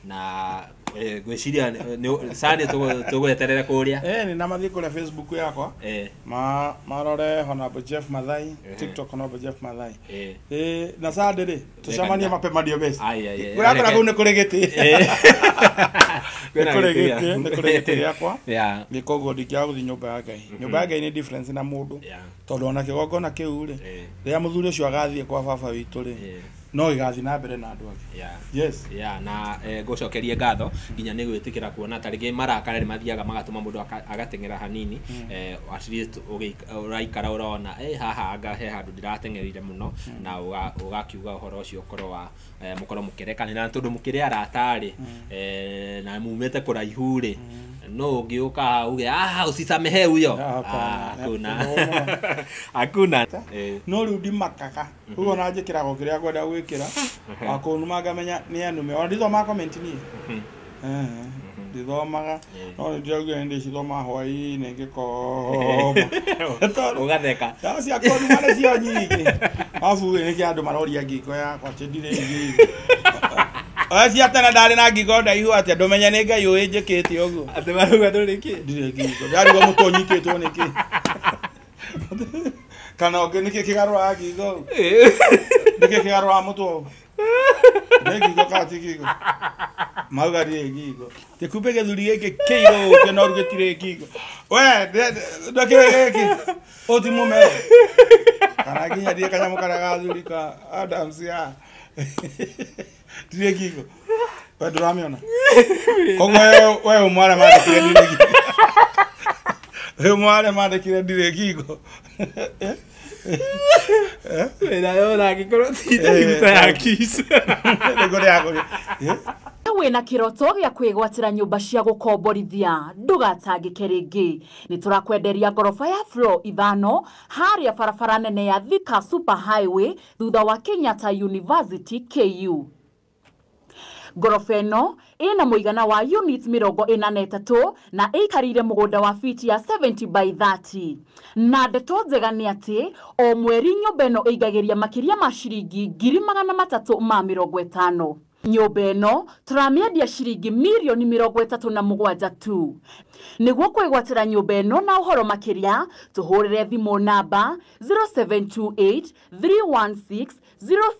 Na ngwĩciria Sunday tũgweterere kũrĩa. Ĩni na mathiĩ kũrĩa Facebook yakwa, marore Honorable Jeff Mathai, TikTok Honorable Jeff Mathai. Na Sunday rĩ, tũcemanie mapema ndio best. Ai, ai, ai. Kũrĩa kũu nĩ kũrĩ gĩtĩ. Nĩ Kwĩna kũrĩ gĩtĩ gĩtĩ, nĩ kũrĩ gĩtĩ gĩakwa. Yeah. Nĩ koguo ndingĩaga gũthiĩ nyũmba ya Ngai. Nyũmba ya Ngai nĩ difference na mũndũ, tondũ ona kĩgongona kĩu rĩ, rĩrĩa mũthuri ũcio agathiĩ kwa baba witũ rĩ, no gĩgathiĩ na mbere na andũ angĩ. Yes. Yeah, na ngũcokerie ngatho nginya nĩ gwĩtĩkĩra kuona ta rĩngĩ marakara nĩ mathiaga magatũma mũndũ agateng'era hanini. At least ũraikara ũrona haha anga he handũ ndĩrateng'erire mũno, na ũgakiuga ũhoro ũcio ũkorwo wa mũkorwo mũkĩrekanĩra, tondũ mũkĩrĩ arata rĩ, na mumĩte kũraihu rĩ, no ũngĩũka uge, "Ah, usisamehe huyo." Hapana. Ah, hakuna, hakuna. No rĩu ndimakaga rĩu, ona njĩkĩraga o kĩrĩa ngwenda gwĩkĩra, wakũnuma ngamenya nĩ anume. Ona ndithomaga comment niĩ. Ndithomaga, no nĩ ndĩraugire nĩ ndĩcithomaga hwaĩ-inĩ ngĩkoma. Tondũ Ũgatheka. Ndawa cia kũnuma nĩcio nyingĩ, arabu nĩkĩ andũ maroria ngingo yakwa atĩ ndirĩ ngingo? Oya cia tene ndarĩ na ngingo ndaihu atĩa, ndũmenye nĩ Ngai ũĩ njĩkĩte ũguo. Atĩ marauga ndũrĩ kĩ? Ndirĩ ngingo. Ndarigwo mũtwe ũnyitĩtwo nĩkĩ, kana ũngĩ nĩkĩ kĩgarũraga ngingo ũguo? Nĩkĩ kĩgarũraga mũtwe ũguo? Nĩ ngingo kana ti ngingo? Mauga ndirĩ ngingo. Gĩkumbĩ gĩthuri gĩkĩ kĩirũ kĩnoru gĩtirĩ ngingo. We ndakĩrĩ gĩkĩ ũti mũmero, kana nginya ndirĩ kanyamũ karĩa gathuri ka Adams ya ndirĩ ngingo. We ndũramĩona? Koguo we ũmwe arĩa mandĩkire ndirĩ ngingo, we ũmwe arĩa mandĩkire ndirĩ ngingo. Wĩra yona angĩkorwo ti ta ya kiss. Nĩguo ndĩrakũria. Wĩna kĩroto gĩa kwĩgwatĩra nyũmba cia gũkomborithia, ndũgatangĩke rĩngĩ. Nĩ tũrakwenderia ngoroba ya floor 5 harĩa barabara nene ya Thika Super Highway, thutha wa Kenyatta University KU. Ngoroba ĩno ĩna mũigana wa unit 43 na ĩikarĩire mũgũnda wa fiti ya 70 by 30. Na ndeto njega nĩ atĩ o mweri nyũmba ĩno ĩingagĩria makĩria ma ciringi 350,000. Nyũmba ĩno tũramĩendia ciringi mirioni 37 tu. Nĩguo kwĩgwatĩra nyũmba ĩno na ũhoro makĩria, tũhũrĩre thimũ namba 0728 316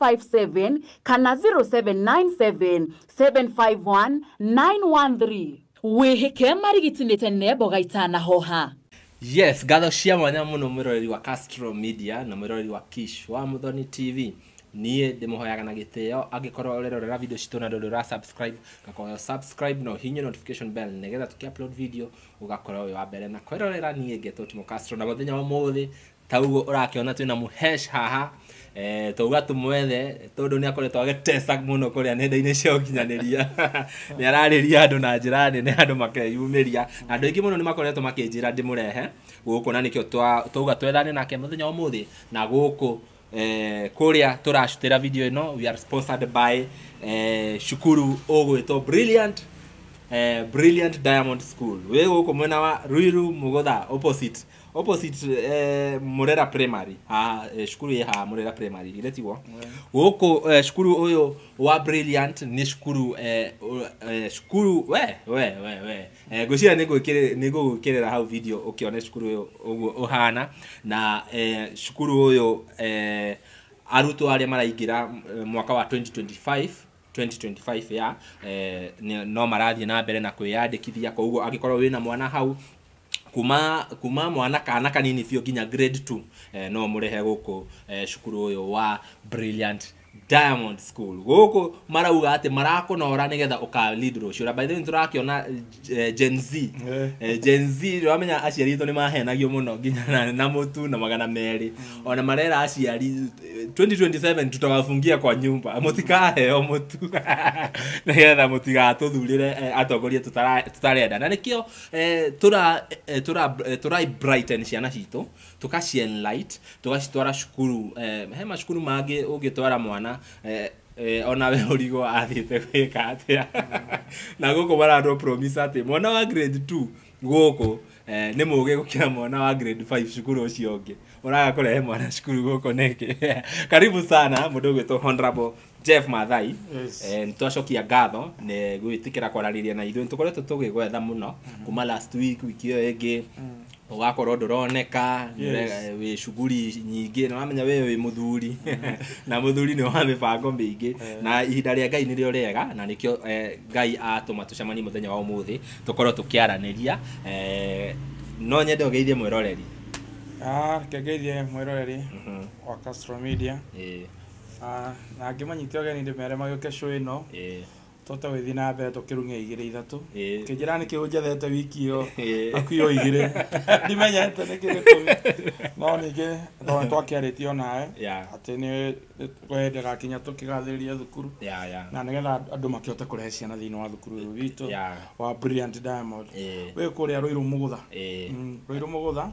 057 kana 0797 751 913. Wĩhĩke marigiti nĩ tene mboga itanahoha. Yes, ngatho cia mwanya mũno mwĩroreri wa Castro Media na mwĩroreri wa Kish wa Muthoni TV. Niĩ ndĩmũhoyaga na gĩtĩo, angĩkorwo ũrerorera video citũ na ndũrĩ ũra subscribe, ngakorwo subscribe na ũhihinye notification bell nĩgetha tũkĩ upload video ũgakorwo wĩ wa mbere na kwĩrorera. Niĩ ngetwo Timo Castro, na mũthenya wa ũmũthĩ ta ũguo ũrakĩona twĩna mũhesh haha. Twauga tũmwethe tondũ nĩ akoretwo agĩtesa mũno kũrĩa nenda-inĩ cia ũkinyanĩria. Nĩ ararĩria andũ na njĩra nene, andũ makeyumĩria, na andũ aingĩ mũno nĩ makoretwo makĩnjĩra ndĩmũrehe gũkũ, na nĩkĩo twauga twethane nake mũthenya wa ũmũthĩ. Na gũkũ kũrĩa tũracutĩra video ĩno, we are sponsored by cukuru ũgwĩtwo Brilliant Diamond School, wĩ gũkũ mwena wa Ruiru Mugutha, opposite Murera Primary. Ha cukuru ĩ haha Murera Primary ile tiguo gũkũ. Cukuru ũyũ wa Brilliant nĩ cukuru cukuru we ngwĩciria nĩ ngũgwĩkĩrĩra hau video ũkĩone cukuru ũyũ ũguo ũhana. Na cukuru ũyũ, arutwo arĩa maraingĩra mwaka wa 2025 2025 ya no marathiĩ na mbere na kwĩyandĩkithia. Koguo angĩkorwo wĩna mwana hau, kuma mwana kana kanini biũ nginya grade 2, no mũrehe gũkũ cukuru ũyũ wa Brilliant Diamond School. Gũkũ marauga atĩ marakũnora nĩgetha ũka lead rũciũ. Na by the way, nĩtũrakĩona Gen Z. Gen Z, ũramenya aciari aitũ nĩ mahenagio mũno nginya na mũtu na 200. Ona marera aciari 2027 tutawafungia kwa nyumba, mũtikaheo mũtu nĩgetha mũtigatũthurĩre atongoria tũtarenda. Na nĩkĩo tũra brighten ciana citũ, tũkaci enlight, tũgacitwara cukuru. He macukuru mangĩ ũngĩtwara mwana onawe ũrigwo athiĩte gwĩka atĩa. Na gũkũ maratwo promise atĩ mwana wa grade 2 gũkũ nĩ mũgĩ gũkĩra mwana wa grade 5 cukuru ũcio ũngĩ. Ũraga kũrehe mwana cukuru gũkũ nĩkĩ? Karibu sana mũndũ ũgwĩtwo Honorable Jeff Mathai. Yes. Nĩ twacokia ngatho nĩ gwĩtĩkĩra kwaranĩria na ithuĩ. Nĩ tũkoretwo tũgĩgwetha mũno kuma last week, wiki ĩyo ĩngĩ ũgakorwo ndũroneka. Yes. Wĩ shughuli nyingĩ na wamenya we wĩ mũthuri na mũthuri nĩ wa mĩbango mĩingĩ, na ihinda rĩa Ngai nĩrĩo rĩega, na nĩkĩo Ngai atũma tũcemanie mũthenya wa ũmũthĩ tũkorwo tũkĩaranĩria. No nyende ũgeithie mwĩroreri. Reke ngeithie mwĩroreri wa Castro Media. Na ngĩmanyite ũgeni ndĩmere magĩũke show ĩno, tũhote gũthiĩ na mbere tũkĩrung'e igĩrĩ ithatũ. Kĩnjĩra nĩkĩ ũnjethete wiki ĩyo, akuo igĩrĩ ndimenyete nĩkĩ gĩtũmi, no ningĩ tondũ twakĩarĩtie onawe atĩ nĩ kwĩ gakinya tũkĩgathĩrĩria thukuru na nĩgetha andũ makĩhote kũrehe ciana thĩinĩ wa thukuru ũyũ witũ wa Brilliant Diamond, wĩ kũrĩa Ruiru Mũgũtha. Ruiru Mũgũtha,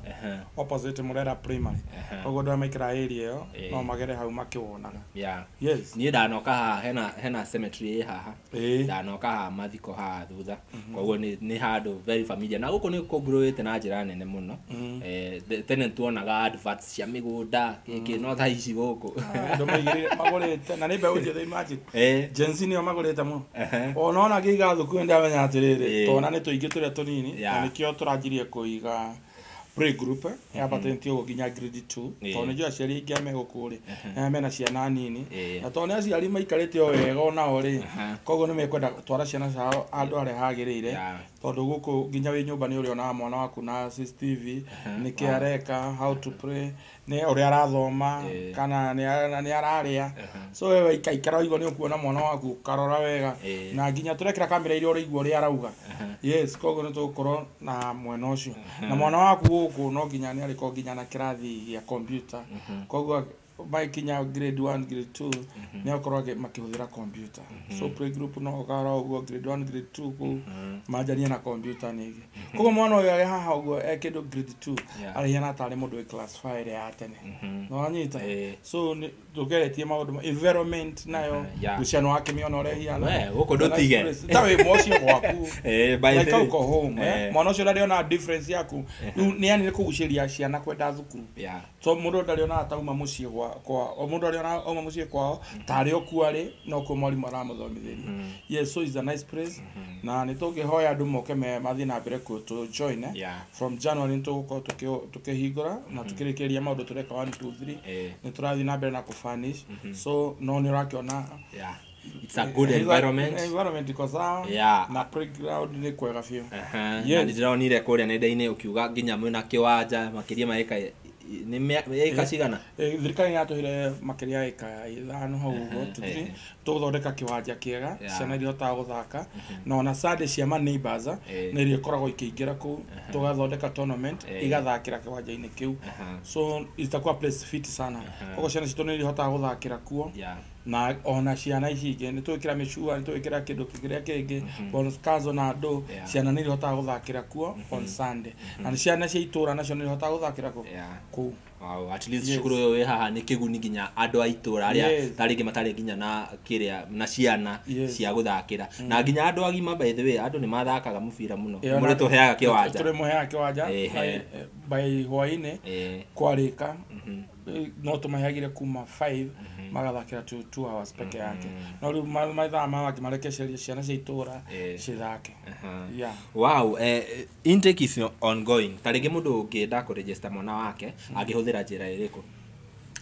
opposite Murera Primary. Koguo andũ arĩa maikaraga area ĩyo no magere hau makĩwonaga. Yes. Niĩ ndanoka haha, hena cemetery ĩ haha. Ndanoka haha mathiko haha thutha, koguo nĩ handũ very familiar, na gũkũ nĩ kũngrowĩte na njĩra nene mũno. Tene nĩtuonaga adverts cia mĩgũnda kĩkĩ, no thaa ici gũkũ andũ maigĩrĩire magũrĩte na nĩ mbeũ njĩthĩ, imagine. Gen Z nĩo magũrĩte mũno. Ona ona ngĩiga thukuru ndamenya atĩrĩrĩ, tona nĩ tũingĩ tũrĩa tũnini, na nĩkĩo tũranjirie kũiga play group yambatĩtie ũguo nginya grade 2, tondũ nĩnjũĩ aciari aingĩ a me gũkũ rĩ, mena ciana nini, na tondũ nĩ aciari maikarĩte o wega onao rĩ, koguo nĩ mekwenda gũtwara ciana ciao handũ harĩa hagĩrĩire, tondũ gũkũ nginya wĩ nyũmba nĩ ũrĩonaga mwana waku na CCTV nĩkĩ areka, how to play, nĩ ũrĩa arathoma, kana nĩ ararĩa. So we waikaikara waigua nĩ ũkuona mwana waku ũkarora wega, na nginya tũrekĩra kamera iria ũraigua ũrĩa arauga. Yes, koguo nĩ tũgũkorwo na mwena ũcio, na mwana waku gũkũ no nginya nĩ arĩkorwo nginya na kĩrathi gĩa computer, koguo makinya grade 1, grade 2 nĩ akorwo makĩhũthĩra computer. So play group no ũkarora ũguo grade 1, grade 2 kũu manjanie na computer ningĩ. Koguo mwana ũyũ arĩ haha ũguo e kĩndũ grade 2, arĩhiana tarĩ mũndũ wĩ class 5 ĩrĩa ya tene. Nĩwanyita? So tũgeretie maũndũ environment nayo, uhusiano wake mĩona ũrĩa ĩhiana. We, gũkũ ndũtige. Ta wĩ mũciĩ gwaku, By like the way. uko home, mwana ũcio ndarĩona difference yaku. Rĩu nĩ yani nĩ kũgucĩria ciana kwenda thukuru, so mũndũ ndarĩonaga tauma mũciĩ kwa o mũndũ arĩona auma mũciĩ kwao tarĩ o kuo arĩ no kuo mwarimũ aramũthomithĩria. Yes, so is a nice place, na nĩ tũngĩhoya andũ moke me mathiĩ na mbere kũ join. From January nĩ tũgũkorwo tũkĩhingũra na tũkĩrĩkĩrĩria maũndũ tũreka 1 2 3. Nĩ tũrathiĩ na mbere na kũfurnish, so no nĩ ũrakĩona. It's a good environment. Environment iko sawa, na playground nĩ kwega biũ. Na ndĩronire kũrĩa nenda-inĩ ũkiuga nginya mwĩna kĩwanja makĩria ma ĩka, nĩ ĩka cigana? Thirikari nĩ yatũheire makĩria ya ĩka 5 hau ũguo, tũthiĩ tũgũthondeka kĩwanja kĩega, ciana iria ihotaga gũthaka, na ona Sunday cia ma neighbors nĩ iria ikoragwo ikĩingĩra kũu, tũgathondeka tournament, igathakĩra kĩwanja-inĩ kĩu. So itakuwa place fit sana, koguo ciana citũ nĩ irihotaga gũthakĩra kuo, na ona ciana ici ingĩ nĩ tũgwĩkĩra mĩcua, nĩ tũgwĩkĩra kĩndũ kĩrĩa kĩngĩ bonus na andũ, ciana nĩ irihotaga gũthakĩra kuo on Sunday, na nĩ ciana cia itũra nacio nĩ irihotaga gũthakĩra kuo kũu. Wow, at least cukuru ũyũ wĩ haha nĩ kĩguni nginya andũ a itũra arĩa tarĩngĩ matarĩ nginya na kĩrĩa na ciana cia gũthakĩra, na nginya andũ agima. By the way, andũ nĩ mathakaga mũbira mũno. Mũrĩ tũheaga kĩwanja. Tũrĩmũheaga kĩwanja by hwaĩ-inĩ kwarĩka, no tũmaheagire kuma 5 magathakĩra to 2 hours peke yake, no rĩu mathaa mangĩ marekeceria ciana cia itũra cithake. Yeah. Wow, intake is ongoing. Tarĩngĩ mũndũ ũngĩenda kũregister mwana wake angĩhũthĩra njĩra ĩrĩkũ?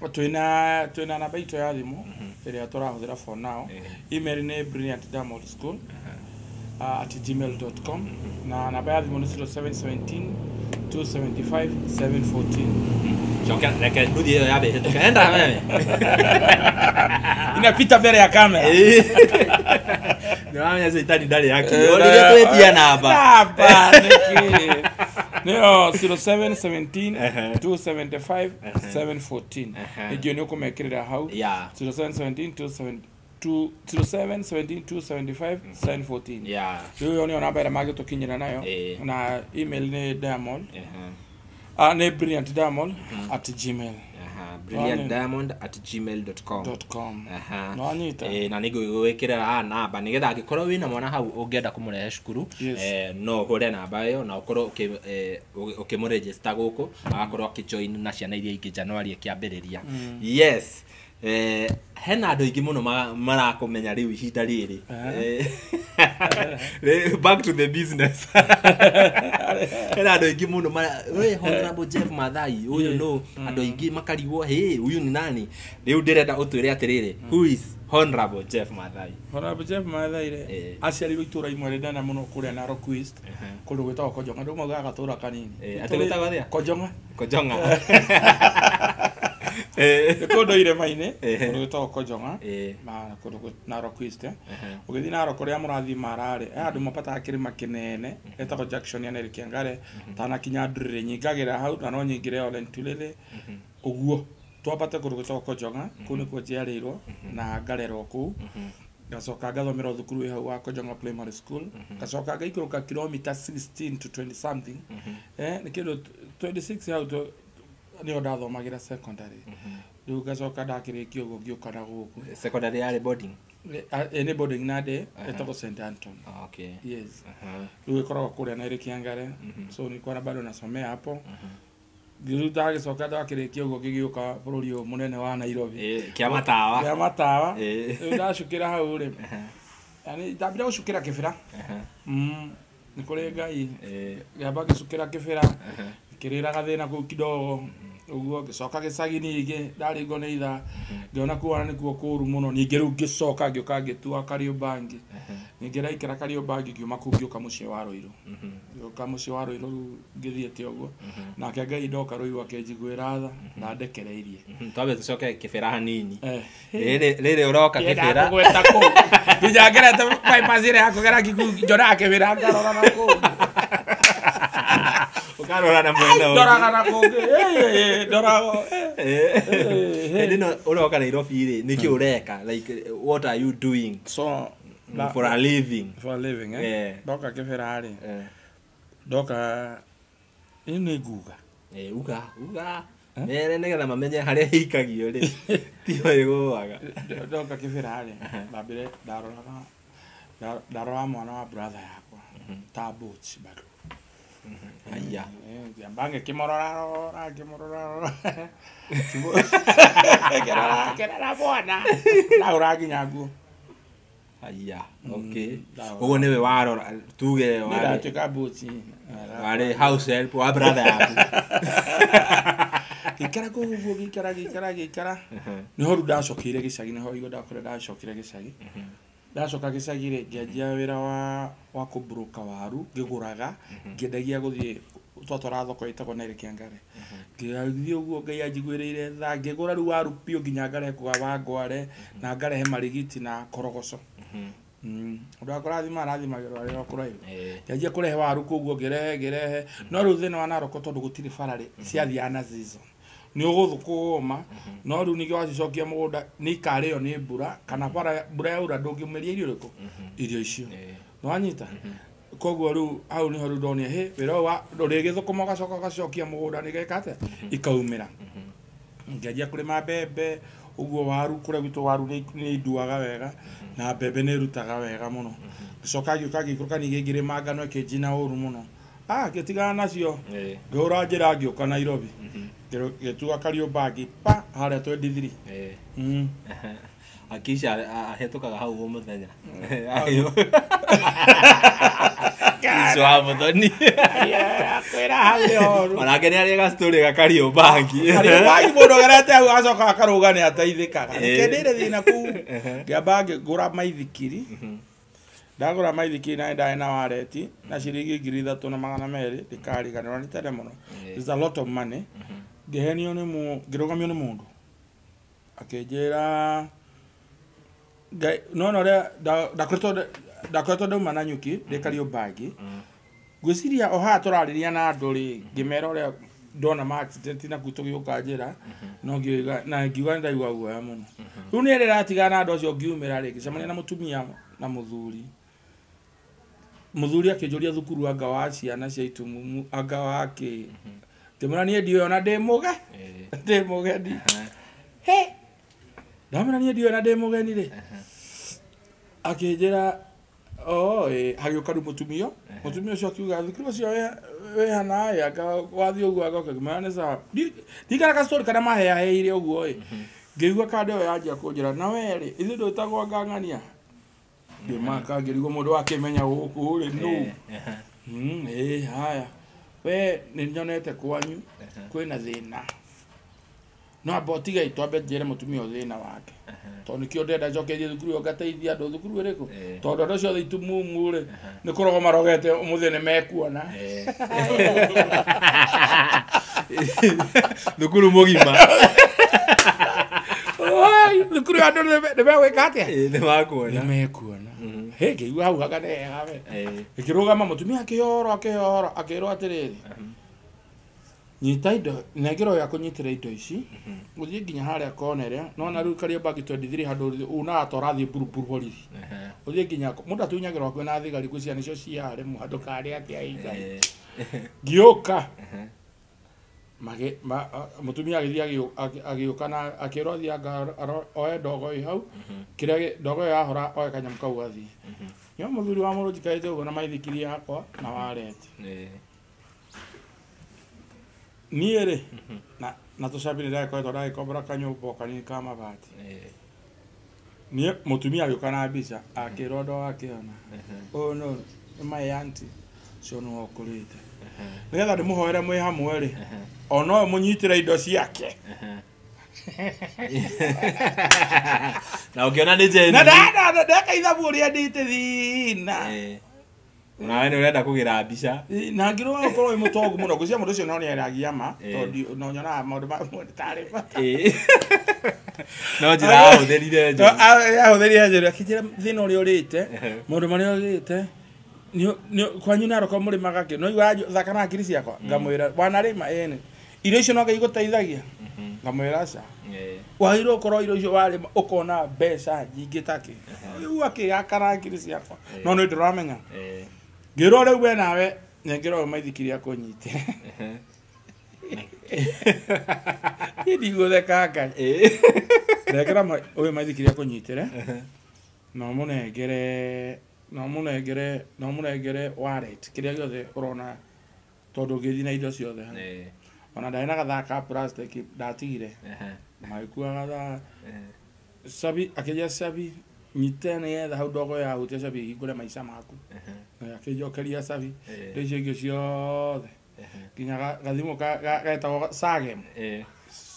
Twĩna namba itũ ya thimũ ĩrĩa tũrahũthĩra for now. Email nĩ brilliantdiamondschool@gmail.com, na namba ya thimũ nĩ 0717 275 714. Coka reke nduthi ĩyo yambe ĩhĩtũke, enda wewe. Inapita mbele ya kamera. Nĩwamenya caitani ndarĩ hakiri ũrĩria twĩtia namba. Namba nĩkĩ nĩyo 0717 275 714. Ningĩ nĩ ũkũmekĩrĩra hau. 0717 0717 275 714. Rĩu ĩyo nĩyo namba ĩrĩa mangĩtũkinyĩra nayo, na email nĩ diamond, nĩ brilliantdiamond@gmail brilliantdiamond@gmail.com. dot com. Nĩwanyita? Na nĩ ngũgwĩkĩrĩra haha namba nĩgetha angĩkorwo wĩna mwana hau ũngĩenda kũmũrehe cukuru, no ũhũre namba ĩyo na ũkorwo ũkĩmũregister gũkũ, agakorwo akĩjoin na ciana iria ingĩ January ĩkĩambĩrĩria. Yes. Hena andũ aingĩ mũno marakũmenya rĩu ihinda rĩrĩ. Back to the business. Hena andũ aingĩ mũno we Honorable Jeff Mathai ũyũ no andũ aingĩ makarigwo, hey, huyu ni nani? Rĩu ndĩrenda ũtwĩre atĩrĩrĩ, who is Honorable Jeff Mathai? Honorable Jeff Mathai rĩ, aciarirwo itũra imwe rĩnene mũno kũrĩa Narok East, kũndũ gwĩtagwo Kojonga. Andũ maugaga gatũra kanini. Atĩ gwĩtagwo atĩa? Kojonga. Kojonga. Nĩ kũndũ irĩma-inĩ, kũndũ gwĩtagwo Kojonga, na kũndũ Narok East. Ũgĩthiĩ Narok kũrĩa mũrathiĩ Mara-rĩ, he handũ mapataga kĩrĩma kĩnene gĩtagwo Junction ya Nyeri Kĩangare, tanakinya Ndurĩrĩ, nyingagĩra hau na no nyingĩre Ole Ntulele ũguo twambate kũndũ gwĩtagwo Kojonga. Kũu nĩkuo njiarĩirwo na ngarerwo kũu. Ngacoka ngathomera thukuru ĩ hau wa Kojonga Primary School. Ngacoka ngaikũrũka kilomita 16 to 20 something, nĩ kĩndũ 26 hau nĩho ndathomagĩra secondary. Rĩu ngacoka ndakĩrĩkia ũguo ngĩũka na gũkũ. Secondary yarĩ boarding? Nĩ boarding na ndĩ ĩtagwo St Anton. Okay. Yes. Rĩu ĩkoragwo kũrĩa Nyeri Kĩangare. So nilikuwa na bado nasomea hapo. Rĩu ndagĩcoka ndakĩrĩkia ũguo ngĩgĩũka bũrũri ũyũ mũnene wa Nairobi. Kĩa matawa. Kĩa matawa. Rĩu ndacukĩra hau rĩ, yani ndambire gũcukĩra kĩbĩra. Nĩ kũrĩ Ngai. Ngĩamba ngĩcukĩra kĩbĩra, ngĩrĩra gathĩna kũu kidogo ũguo, ngĩcoka gĩcagi ningĩ ndaringwo nĩ ithaa, ngĩona kuona nĩkuo kũũru mũno. Ningĩ rĩu ngĩcoka ngĩũka ngĩtua Kariobangi. Ningĩ ndaikara Kariobangi ngiuma kũu ngĩũka mũciĩ wa Ruiru. Ngĩũka mũciĩ wa Ruiru rĩu ngĩthiĩte ũguo. Nake Ngai ndoka Ruiru akĩnjiguĩra tha na ndekereirie. Twambe tũcoke kĩbĩra hanini. Rĩrĩ ũroka kĩbĩra. Ndagũgweta kũu. Nginya ngerete bypass ĩrĩa ya kũgera Kikuyu, njonaga kĩbĩra ngarora na kũu. Ũkarora na mwena ũngĩ. Ndoraga na kũngĩ. Ndoraga. Hĩndĩ ĩno ũroka Nairobi rĩ, nĩkĩ ũreka? Like, what are you doing? So, for a living. For a living, eh? Ndoka kĩbĩra rĩ. Ndoka nĩ nguga. Uga, uga. Mere nĩgetha mamenye harĩa ĩikagio rĩ. Tiyo ĩgũaga. Ndoka kĩbĩra rĩ, ndambire ndarora mwana wa brother yakwa. Ta boots bado. Aya. Ngĩamba ngĩkĩmũrora ngĩmũrora. Ngĩrora mwana. Ndagũra nginya nguo. Aya, okay. Ũguo nĩwe warora, tuge warĩ. Ndatuĩka boots. Warĩ house help wa brother yaku. Gĩikara kũu ũguo, gĩikara gĩikara gĩikara. Nĩho rĩu ndacokeire gĩcagi, nĩho igua ndakora ndacokire gĩcagi. Ndacoka gĩcagi rĩ, ngĩanjia wĩra wa kũmburuka waru, ngĩgũraga, ngĩendagia gũthiĩ twatwara thoko ĩtagwo Nyeri Kĩangare. Ngĩthiĩ ũguo Ngai anjiguĩrĩire tha, ngĩgũra rĩu waru biũ nginya ngarehe kwa Wangware na ngarehe marigiti na korogoco. Ũndũ wa kũrathima arathimagĩrwo arĩ o kũraihu. Ngĩanjia kũrehe waru kũu ũguo, ngĩrehe ngĩrehe. No rĩu thĩna wa Narok tondũ gũtirĩ bara rĩ, ciathiaga na season. Nĩ ũgũthũkũma, no rĩu ningĩ wacicokia mũgũnda nĩ ikarĩo nĩ mbura, kana bara mbura yaura ndũngĩmeria irio irĩkũ? Irio icio. Nĩwanyita? Koguo rĩu hau nĩho rĩu ndonire, hĩ, wĩra ũyũ wa ndũrĩgĩthũkũma ũgacoka ũgacokia mũgũnda nĩgeka atĩa? Ikaumĩra. Ngĩanjia kũrĩma mbembe, ũguo waru kũrĩa gwitũ waru nĩ induaga wega, na mbembe nĩ ĩrutaga wega mũno. Ngĩcoka ngĩũka ngĩikũrũka ningĩ ngĩrĩma ngano ĩkĩnjina ũru mũno. Ngĩtigana nacio. Ngĩhũra njĩra ngĩũka Nairobi. Ngĩtua Kariobangi pa harĩa 23. Akisha ahĩtũkaga hau o mũthenya. Icio wa Muthoni. Kwĩra hau nĩ horu. Onake nĩ arĩ ga story ga Kariobangi. Kariobangi mũndũ ũgerete hau acoka akarũga nĩ ateithĩkaga. Nĩkĩndĩire thĩna kũu. Ngĩamba ngĩgũra maithikiri. Ndagũra maithikiri na ndarĩ na wareti na ciringi 3200 ndikariganĩrwo nĩ tene mũno. It's a lot of money. Ngĩhenio nĩ ngĩrũgamio nĩ mũndũ. Akĩnjĩra Ngai no no ũrĩa ndakoretwo ndauma na nyuki ndĩ Kariobangi. Ngwĩciria o haha tũrarĩria na andũ rĩ, ngĩmera ũrĩa ndona ma accident na kũu tũgĩũka njĩra, no ngĩuga na ngiuga nĩ ndaigua guoya mũno. Rĩu nĩ rĩratigana na andũ acio ngiumĩra rĩ, ngĩcemania na mũtumia na mũthuri. Mũthuri akĩnjũria thukuru anga wa ciana cia itumumu anga wa kĩ. Ngĩmwĩra niĩ ndiũĩ ona ndĩ mũge. Ndĩ mũgeni. He! Ndamwĩra niĩ ndiũĩ ona ndĩ mũgeni rĩ. Akĩnjĩra hagĩũka rĩu mũtumia. Mũtumia ũcio akiuga thukuru ũcio wĩ hana ĩ anga wathiĩ ũguo agoka. Ngĩmwĩra nĩ sawa. Ndirikana ka story karĩa maheaheire ũguo ĩ. Ngĩigua kanda ĩyo yanjia kũnjĩra na we rĩ ithuĩ ndwĩtagwo ngang'ania. Ngĩmaka ngĩrigwo mũndũ wakĩmenya gũkũ rĩ nũ. Ĩĩ haya. We nĩ nyonete kwanyu kwĩna thĩna. No amba ũtige twambe njĩre mũtumia ũyũ thĩna wake. Tondũ nĩkĩo ndĩrenda njokerie thukuru ĩyo ngateithia andũ thukuru ĩrĩkũ? Tondũ andũ acio othe itumumu rĩ nĩ kũrogo marogete ũmũthĩ nĩ mekuona. Thukuru mũgima. Oi, thukuru andũ nĩ megwĩka atĩa? Nĩ makuona. Nĩ mekuona. Hĩ ngĩigua hau hanga nĩ hega we. Ngĩrũgama mũtumia akĩhoro akĩhoro akĩrwo atĩrĩrĩ. Nyita indo nengera ũyũ akũnyitĩra indo ici ũthiĩ nginya harĩa kona ĩrĩa nona rĩu Kariobangi 23 handũ unaga ta ũrathiĩ buruburu borithi ũthiĩ nginya mũndũ atunyagĩrwo hakuhĩ na thigari kwĩ ciana icio ciarĩ ndũkarĩe atĩa Ngai. Ngĩũka mũtumia agĩthiĩ agĩũka na akĩrwo athiĩ anga oe ndogo ĩ hau kĩrĩa ndogo ĩyo yahora oe kanyamũ kau athiĩ. Nĩo mũthuri wa mũrũ njikarĩte ũguo na maithikiri yakwa na wareti. Niĩ rĩ na tũcabi nĩ ndagĩkoretwo ndagĩkombora kanyũmba o kanini ka mabati. Niĩ mũtumia agĩũka na mbica akĩrwo ndogo akĩona ũyũ nũ nĩ my auntie ũcio nĩwe ũkũrĩte. Nĩgetha ndĩmũhoere mwĩ hamwe rĩ ona ũyũ mũnyitĩre indo ciake. Na ũkĩona nĩ genuine. Na ndeka ithabu ũrĩa ndĩte thĩna. Nawe nĩ ũrenda kũgĩra mbica. Na ngĩrwo ũkorwo wĩ mũtongu mũno ngwĩciria mũndũ ũcio no nĩaragia ma tondũ no nyonaga maũndũ mamwe tarĩ bata. No njĩra ahũthĩrire njũru. Ahũthĩrire njũru akĩnjĩra thĩna ũrĩa ũrĩte maũndũ marĩa ũrĩte kwanyu Narok mũrĩmaga kĩ no igua thaka na hakiri ciakwa ngamwĩra wanarĩma ĩni irio icio no Ngai igũteithagia ngamwĩra aca. Wagĩrĩirwo ũkorwo irio icio warĩma ũkona mbeca nyingĩ takĩ rĩu akĩgaka na hakiri ciakwa no nĩ ndĩramenya. Ngĩrwo rĩu we nawe nengera ũyũ maithikiri akũnyitĩre. Niĩ ndigũtheka Ngai. Nengera ũyũ maithikiri akũnyitĩre na ũmũnengere na ũmũnengere wallet kĩrĩa gĩothe ũrona tondũ ũngĩthiĩ na indo ciothe hau. Ona ndarĩ na gathaa ka plastic ndatigire. Magĩkua gathaa. Cabi akĩnjĩra cabi nyite nĩgetha hau ndogo yahutia cabi ĩhingũre maica maku. Akĩnjokeria cabi indo icio ingĩ ciothe nginya gathimũ getagwo Sagem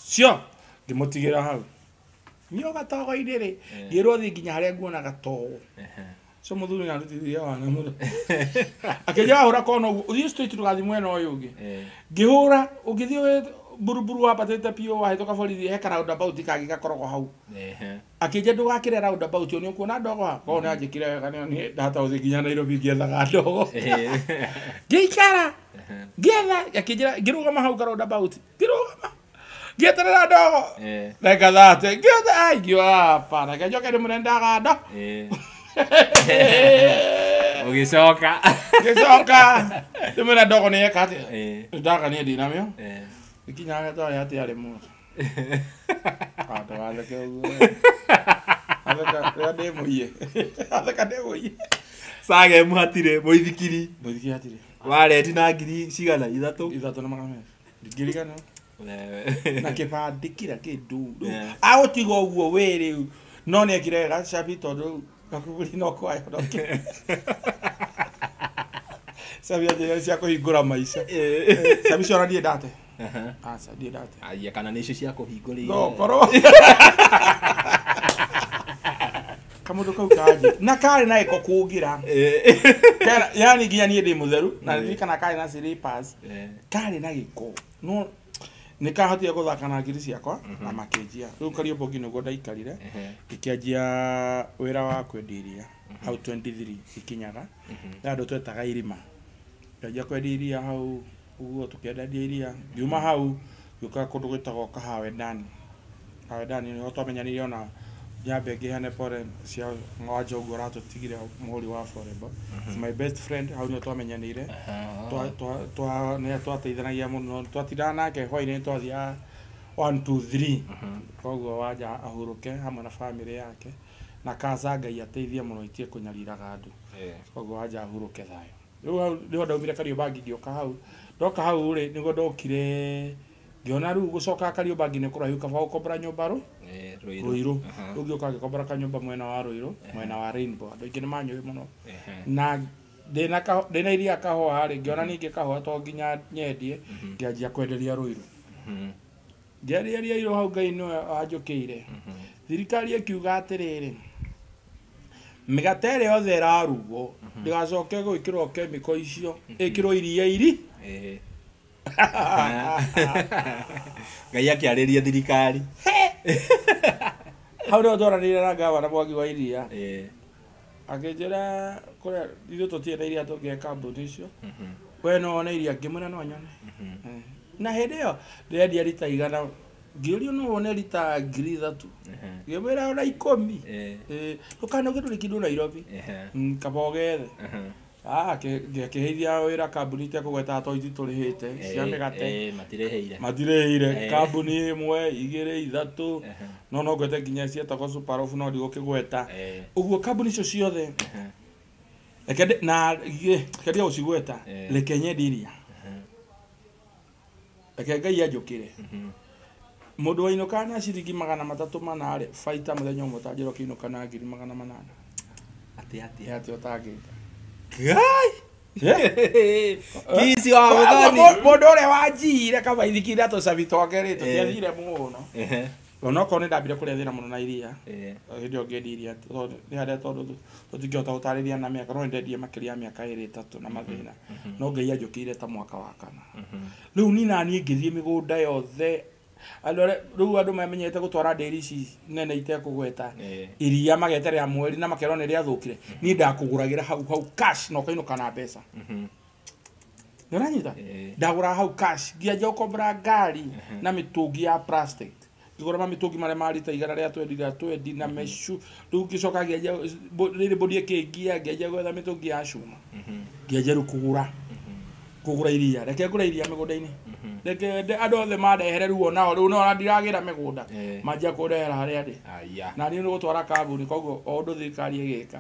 cio ngĩmũtigĩra hau. Niĩ gatogo-inĩ rĩ ngĩrwo thiĩ nginya harĩa nguona gatogo. Ũcio mũthuri nĩarutithirie wana mũno. Akĩnjĩra wahũra kona ũguo ũthiĩ straight ndũgathiĩ mwena ũyũ ũngĩ. Ngĩhũra ũngĩthiĩ buruburu wambatĩte biũ wahĩtũka borithi he roundabout kangĩ gakoragwo hau. Akĩnjĩra ndũgakĩre roundabout ĩyo nĩ ũkuona ndogo haha. Koguo nĩanjĩkire wega nĩ ndahota gũthiĩ nginya Nairobi ngĩethaga ndogo. Ngĩikara ngĩetha akĩnjĩra ngĩrũgama hau ka roundabout ngĩrũgama ngĩeterera ndogo reka thate ngĩetha ai ngiuga hapana reke njoke ndĩmwĩre nĩndaga ndo. Ũgĩcoka. Ngĩcoka ndĩmwĩre ndogo nĩ yeka atĩa. Ndaga niĩ ndinamĩo. Ikinya gatwarĩ atĩ arĩ mũndũ. Ndũgatheke ũguo. Atheka rĩrĩa ndĩ mũiye. Atheka ndĩ mũiye. Sagem hatirĩ mũithikiri. Mũithikiri hatirĩ. Wareti na ngiri cigana ithatũ. Ithatũ na magana merĩ. Ndingĩrigana. Na kĩbandĩ kira kĩndũ. Agũtiga ũguo wĩ rĩu. No nĩekire wega cabi tondũ gakuburi no kwayo no kĩ. Cabi anjĩrire cia kũhingũra maica. Cabi icio ona ndirĩ ndate. Aca ndirĩ ndate. Aya kana nĩ icio cia kũhingũrĩire. No korwo. Kamũndũ kau kanjĩ. Na karĩ na gĩko kũngĩra. Yani nginya niĩ ndĩ mũtheru na ndirikana karĩ na slippers. Karĩ na gĩko. No nĩ kahotire gũthaka na ngiri ciakwa na makĩnjia. Rĩu Kariobangi nĩguo ndaikarire ngĩkĩanjia wĩra wa kwendia iria hau 23 ikinyaga. Nĩ andũ twetaga irima. Ngĩanjia kwendia iria hau ũguo tũkĩendagia iria. Ngiuma hau ngĩũka kũndũ gwĩtagwo Kahawendani. Kahawendani nĩho twamenyanire ona nyambe ngĩheane pole cia Wanja ũguo ũratũtigire mũhũri wa volleyball. My best friend hau nĩho twamenyanĩire. Nĩ twateithanagia mũno twatindaga nake hwainĩ nĩ twathiaga 1 2 3. Koguo Wanja ahurũke hamwe na family yake na kaca Ngai ateithie mũno itige kũnyariraga andũ. Koguo Wanja ahurũke thayũ. Rĩu hau nĩho ndaumire Kariobangi ngĩũka hau. Ndoka hau rĩ nĩguo ndokire Ngĩona rĩu gũcoka Kariobangi nĩ kũraihu kaba gũkombora nyũmba rũ Ruiru. Rĩu ngĩũka ngĩkombora kanyũmba mwena wa Ruiru, mwena wa Rainbow. Andũ aingĩ nĩ manyũĩ mũno. Na ndĩna iria kahũa rĩ, ngĩona ningĩ kahũa to nginya nyendie, ngĩanjia kwenderia Ruiru. Ngĩenderia Ruiru hau Ngai nĩwe wanjũkĩire. Thirikari ĩkiuga atĩrĩrĩ, mĩgate ĩrĩa yothe ĩrarugwo ndĩgacoke gwĩkĩrwo kemiko icio, ĩkĩrwo iria iri. Ngai akĩarĩria thirikari. Hau nĩho twaranĩire na gavana Mwangi wa Iria. Akĩnjĩra kũrĩa ithuĩ tũtirĩ na iria tũngĩhe kambuni icio. We no wone iria, ngĩmwĩra no nyone. Na hĩndĩ ĩyo ndĩrendia rita 100, ngĩũrio no wone rita 3,000. Ngĩmwĩra ona 10. Ndũkanoge ndũrĩ kĩndũ Nairobi. Kaba ũgethe. Ngĩkĩheithia wĩra kambuni itekũgweta to ithuĩ tũrĩhĩte cia mĩgate. Matirĩhĩire. Matirĩhĩire. Kambuni 1, 2, 3. No ngwete nginya cietagwo Superloaf no ndigũkĩgweta. Ũguo kambuni icio ciothe. Reke na reke gũcigweta. Reke nyendie iria. Reke Ngai anjũkĩre. Mũndũ wainũkaga na ciringi 304 rĩ, baita mũthenya ũmwe ũtanjĩra ũkĩinũka na 800,000. Atĩ atĩa? Atĩ ũtangĩka. Ngai! Kici wa mũthoni. Mũndũ ũrĩa wanjiire kabaithiki na tũcabi twake rĩ, tũtiathire mũno. Onokorwo nĩ ndambire kũrĩa thĩna mũno na iria. Hĩndĩ ĩyo ngĩendia iria, nĩ harĩa tondũ tũtingĩhota gũtarĩria na mĩaka, no nĩndendie makĩria ya mĩaka 2 3 na mathĩna. No Ngai anjũkĩire ta mwaka wa kana. Rĩu niĩ naniĩ ngĩthiĩ mĩgũnda yothe. Andũ arĩa rĩu andũ mamenyete gũtwara ndĩri ici nene itekũgweta. Iria mageterera mweri na makerwo nĩ rĩathũkire. Niĩ ndakũgũragĩra hau hau cash na ũkainũka na mbeca. Nĩ ũranyita? Ndagũraga hau cash, ngĩanjia gũkombora ngari na mĩtũngi ya plastic. Ngĩgũra mamĩtũngi marĩa ma rita 100 rĩa twendi rĩa twendi na mecu. Rĩu ngĩcoka ngĩanjia rĩrĩ mbũri ĩkĩngia, ngĩanjia gwetha mĩtũngi ya cuma. Ngĩanjia rĩu kũgũra. Kũgũra iria. Reke ngũre iria mĩgũnda-inĩ. Reke andũ othe mandehere rĩu onao, rĩu no ndiragĩra mĩgũnda. Manjia kũndehera harĩa ndĩ. Na niĩ nĩ gũtwara kambuni, koguo o ũndũ thirikari ĩgĩka.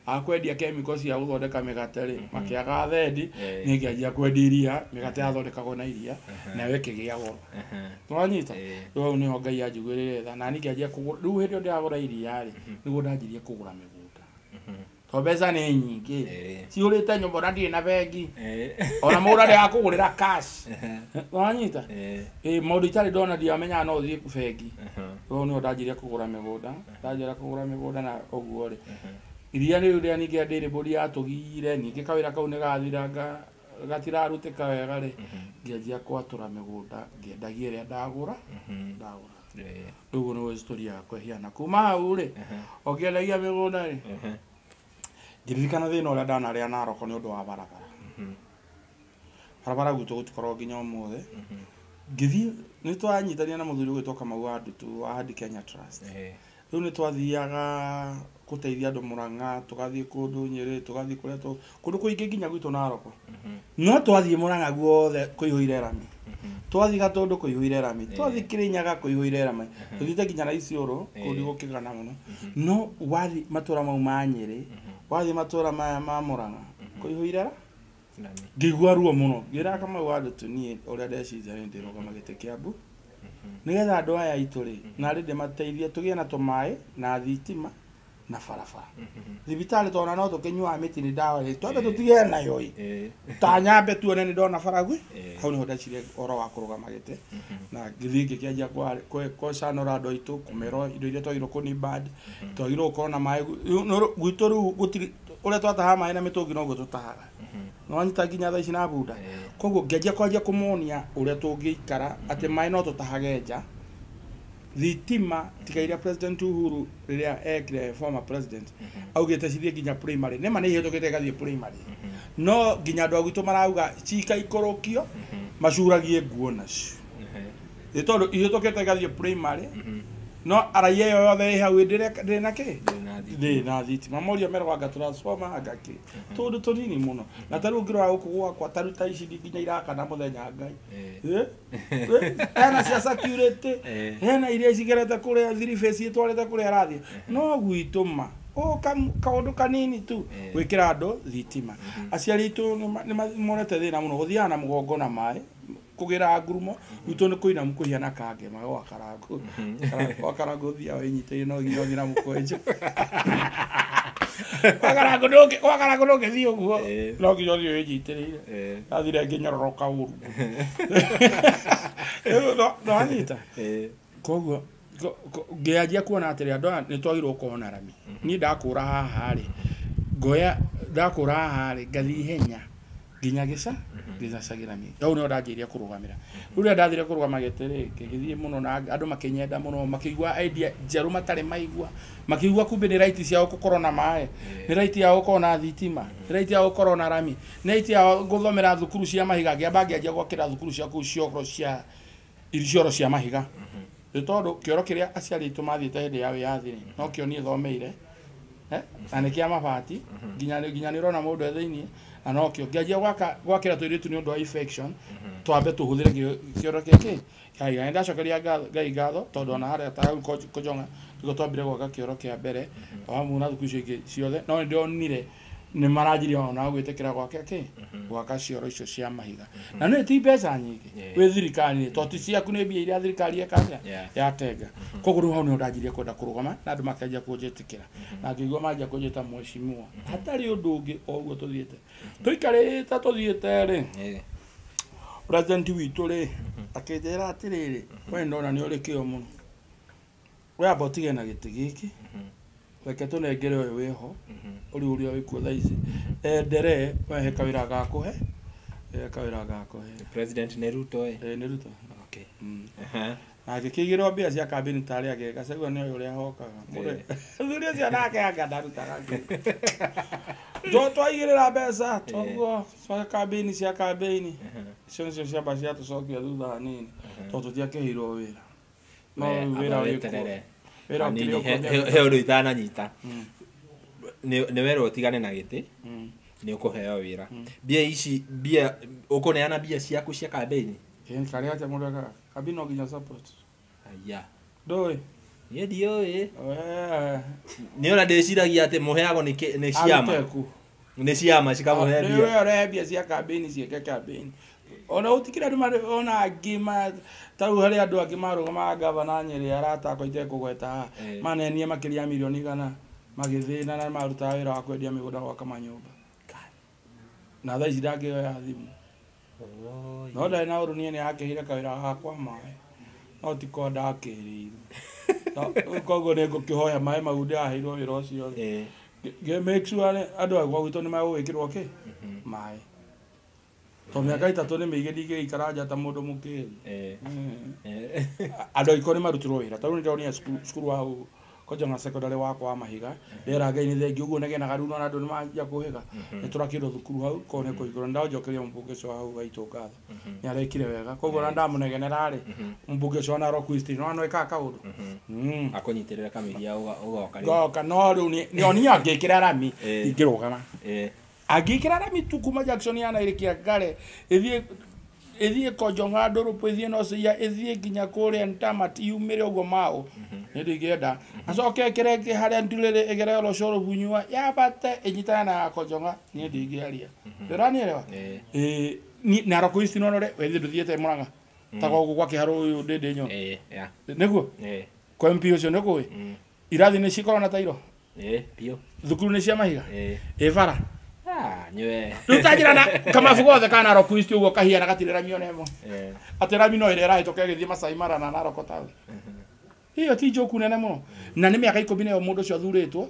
Akwendia kemiko cia gũthondeka mĩgate rĩ, makĩaga thendi, niĩ ngĩanjia kwendia iria, mĩgate yathondekagwo na iria, nayo ĩkĩgĩa goro. Nĩwanyita? Rĩu hau nĩho Ngai anjiguĩrĩire tha, na niĩ ngĩanjia kũgũra, rĩu hĩndĩ ĩyo ndĩragũra iria rĩ, nĩguo ndanjirie kũgũra mĩgũnda. To mbeca nĩ nyingĩ. Cihũrĩte nyũmba ona ndirĩ na bengi. Ona mũgũnda ndĩrakũgũrĩra cash. Wanyita? Maũndũ itarĩ ndona ndiamenyaga no ũthiĩ bengi. Rĩu nĩho ndanjirie kũgũra mĩgũnda. Ndanjĩra kũgũra mĩgũnda na ũguo rĩ. Iria rĩu rĩa ningĩ ndĩrĩ mbũri yatũgire, ningĩ kawĩra kau nĩ gathiranga, gatirarutĩka wega rĩ. Ngĩanjia kwatũra mĩgũnda, ngĩendagia ĩrĩa ndagũra, ndagũra. Rĩu ũguo nĩguo story yakwa ĩhiana. Kuma hau rĩ, o ngĩendagia mĩgũnda rĩ, ngĩririkana thĩna ũrĩa ndanarĩa Narok nĩ ũndũ wa barabara. Barabara gwitũ gũtikoragwo nginya ũmũthĩ. Ngĩthiĩ, nĩ twanyitania na mũthuri ũgwĩtwo Kamau wa Ndutu wa Hadi Kenya Trust. Rĩu nĩ twathiaga gũteithia andũ Murang'a, tũgathiĩ kũndũ Nyĩrĩ, tũgathiĩ kũrĩa kũndũ kũingĩ nginya gwitũ Narok. No twathiĩ Murang'a guothe kũihũire rami. Twathiĩ Gatũndũ kũihũire rami. Twathiĩ Kĩrĩnyaga kũihũire rami. Tũthiĩte nginya na Isiolo, kũndũ gũkĩgana mũno. No wathiĩ matũra mau ma Nyĩrĩ, wathiĩ matũra maya ma Murang'a, kũihũire rami. Ngĩigua ruo mũno. Ngĩra Kamau wa Ndutu niĩ ũrĩa ndeciria nĩ ndĩrũgama gĩtĩ Kĩambu. Nĩgetha andũ aya aitũ rĩ, narĩ ndĩmateithie tũgĩe na tũmaĩ na thitima na barabara. Thibitarĩ tona no tũkĩnyuaga mĩtĩ nĩ ndawa rĩ, twambe tũtige nayo ĩ. Ta nyambe tuone nĩ ndona baragwi. Hau nĩho ndecirie ũhoro wa kũrũgama gĩtĩ. Na ngĩthiĩ ngĩkĩanjia kũcanũra andũ aitũ, kũmera indo iria twagĩrĩirwo kũnibad, twagĩrĩirwo gũkorwo na maĩ. Gwitũ rĩu gũtirĩ, ũrĩa twatahaga maĩ na mĩtũngi noguo tũtahaga. Nĩwanyita nginya thaa ici na bunda. Koguo ngĩanjia kwanjia kũmonia ũrĩa tũngĩikara atĩ maĩ no tũtahage nja. Thitima tiga iria President Uhuru rĩrĩa ekire former president augĩte cithiĩ nginya primary. Nĩma nĩ ihĩtũkĩte igathiĩ primary. No nginya andũ a gwitũ marauga cikaikũrũkio macuragie nguo nacio. Nĩ tondũ ihĩtũkĩte igathiĩ primary, no araia ĩyo yothe ĩ hau ndĩrĩ na kĩ? Ndĩrĩ na thitima. Morio meragwo anga transformer anga kĩ. Tũndũ tũnini mũno. Na ta rĩu ũngĩrora gũkũ gwakwa ta rĩu ta ici nginya irakana mũthenya Ngai. Hena cia security, hena iria cigerete kũrĩa three phase itwarĩte kũrĩa arathiĩ. No gwitũ ma kaũndũ kanini tu gwĩkĩra andũ thitima. Aciari aitũ nĩ monete thĩna mũno gũthiaga na mũgongo na maĩ. kũgĩra ngurumo gwitũ nĩ kũina mũkũhiana kangema gwa karangu gwa karangu thiaga wĩnyitĩrĩire no nginya ũthiĩ na mũkwenjo gwa karangu ndũngĩthiĩ ũguo no nginya ũthiĩ wĩnyitĩrĩire athire ngĩnyororoka ũru no anyita koguo ngĩanjia kuona atĩrĩ andũ aya nĩ twagĩrĩirwo gũkorwo na rami niĩ ndakũra haha rĩ ngoya ndakũra haha rĩ ngathiĩ ihenya nginya gĩcagĩra rami hau nĩho ndanjĩrĩria kũrũgamĩra rĩu rĩrĩa ndathire kũrũgama gĩtĩ rĩ ngĩgĩthiĩ mũno na andũ makĩnyenda mũno makĩigua idea njerũ matarĩ maigua makĩigua kumbe nĩ right ciao gũkorwo na maĩ nĩ right yao gũkorwo na thitima nĩ right yao gũkorwo na rami nĩ right yao gũthomera thukuru cia mahiga ngĩamba ngĩanjia gwakĩra thukuru cia kũu cioro cia cioro cia mahiga nĩ tondũ kĩoro kĩrĩa aciari aitũ mathiĩte hĩndĩ ya wĩyathi rĩ no kĩo niĩ thomeire na nĩ kĩa mabati nginya nĩ ũrona mũndũ e thĩiniĩ na no kĩo ngĩanjia gwakĩra tũirĩtu nĩ ũndũ wa infection twambe tũhũthĩre kĩoro gĩkĩ kĩa nĩ ndacokeria Ngai ngatho tondũ ona harĩa ta hau Kũnjonga nĩguo twambire gwaka kĩoro kĩa mbere o hamwe na thukuru icio ingĩ ciothe no nĩ ndonire nĩ maranjirie ona gwĩtĩkĩra gwake kĩ gwaka cioro icio cia mahiga na nĩ ti mbeca nyingĩ wĩ thirikari to ti ciaku nĩ mbia iria thirikari ĩkaga yatenga koguo rĩu hau nĩho ndanjirie kwenda kũrũgama na andũ makĩanjia kũnjĩtĩkĩra na ngĩigua manjia kũnjĩta mheshimiwa hatarĩ ũndũ ũngĩ o ũguo tũthiĩte tũikarĩte tũthiĩte rĩ president witũ rĩ akĩnjĩra atĩrĩrĩ we ndona nĩ ũrĩ kĩo mũno we amba ũtige na gĩtĩ gĩkĩ reke tũnengere ũyũ wĩho ũrĩ ũrĩa wĩkuo thaa ici enderee we he kawĩra gakũhe kawĩra gakũhe president nĩ Ruto nĩ Ruto okay na agĩkĩigĩrwo mbia cia kambĩni tarĩ ake Gachagua nĩ ũyũ ũrĩa hokaga mũthuri ũcio nake anga ndarutaga twaigĩrĩra mbeca toguo cia kambĩni icio nĩcio ciamba ciatũcokia thutha hanini tondũ tũtiakĩheirwo wĩra no wĩra wĩkuo he ũndũ itananyita nĩ werwo ũtigane na gĩtĩ nĩ ũkũheo wĩra mbia ici mbia ũkũneana mbia ciaku cia kambĩni karĩa atĩa mũndũ ekaga kambĩni no nginya support aya ndũĩ niĩ ndiũĩ nĩ ona ndĩciragia atĩ mũheagwo nĩ ciama nĩ ciama cikamũhe mbia nĩwe ũrehe mbia cia kambĩni ciĩke kambĩni ona ũtikĩra andũ ona angĩ ta rĩu harĩ andũ angĩ marũgamaga gavana Nyĩrĩ arata akwa itekũgweta haha manenie makĩria ya mirioni 100 magĩthĩna na marutaga wĩra wa kwendia mĩgũnda gwaka manyũmba na thaa ici ndangĩoya thimũ no ndarĩ na ũru niĩ nĩ akĩheire kawĩra gakwa maĩ no ti ko ndakĩrĩirwo koguo nĩ ngũkĩhoya maĩ mau ndĩraheirwo wĩra ũcio rĩ make sure andũ a gwa gwitũ nĩ megũgĩkĩrwo kĩ maĩ to mĩaka 3 nĩ mĩingĩ ndingĩgĩikara nja ta mũndũ mũkĩru andũ aingĩ nĩ marutirwo wĩra ta rĩu nĩ ndĩronire cukuru wa Kũnjonga secondary wakwa wa mahiga ndera Ngai nĩ thengiũ ũguo negenaga rĩu nona andũ nĩ manjia kũhĩga nĩ tũrakĩrwo thukuru hau koguo nĩ kũhingũrwo nĩndanjokeria mũmbunge ũcio wa hau haitũ ngatho nĩ arekire wega koguo ona ndamũnegenera rĩ mũmbunge ũcio wa Narok East no no ĩkaga kaũndũ akũnyitĩrĩra kamĩhia ũgoka rĩu ngoka no rĩu niĩ angĩkĩra rami ingĩrũgama angĩkĩra rami tu kuma junction ya Nairi Kĩangare ĩthiĩ Kũnjonga Ndũrũpũ ĩthiĩ Nocĩa ĩthiĩ nginya kũrĩa Ntamat yumĩre ũguo Mau nĩ ndingĩenda acoke ĩkĩre ĩngĩ harĩa Ndurĩrĩ ĩgere Rũcũrũ Bunyua yambate ĩnyitane na ya Kũnjonga niĩ ndingĩaria ndĩranielewa Narok East no rore wethiĩ ndũthiĩte Mũrang'a ta gũkũ gwa Kĩharũ ũyũ ndĩndĩ nyono nĩguo kwa MP ũcio nĩkũĩ irathi nĩ cikoragwo na tairo biũ thukuru nĩ cia mahiga ĩ bara nywe rĩu ta njĩra na kamabu gothe ka Narok East ũguo kahiana gatirĩ rami ona ĩmwe atĩ rami no ĩrĩa ĩrahĩtũka ĩgĩthiĩ Masai Mara na Narok Town ĩyo ti njoku nene mũno na nĩ mĩaka 10 nayo mũndũ ũcio athurĩtwo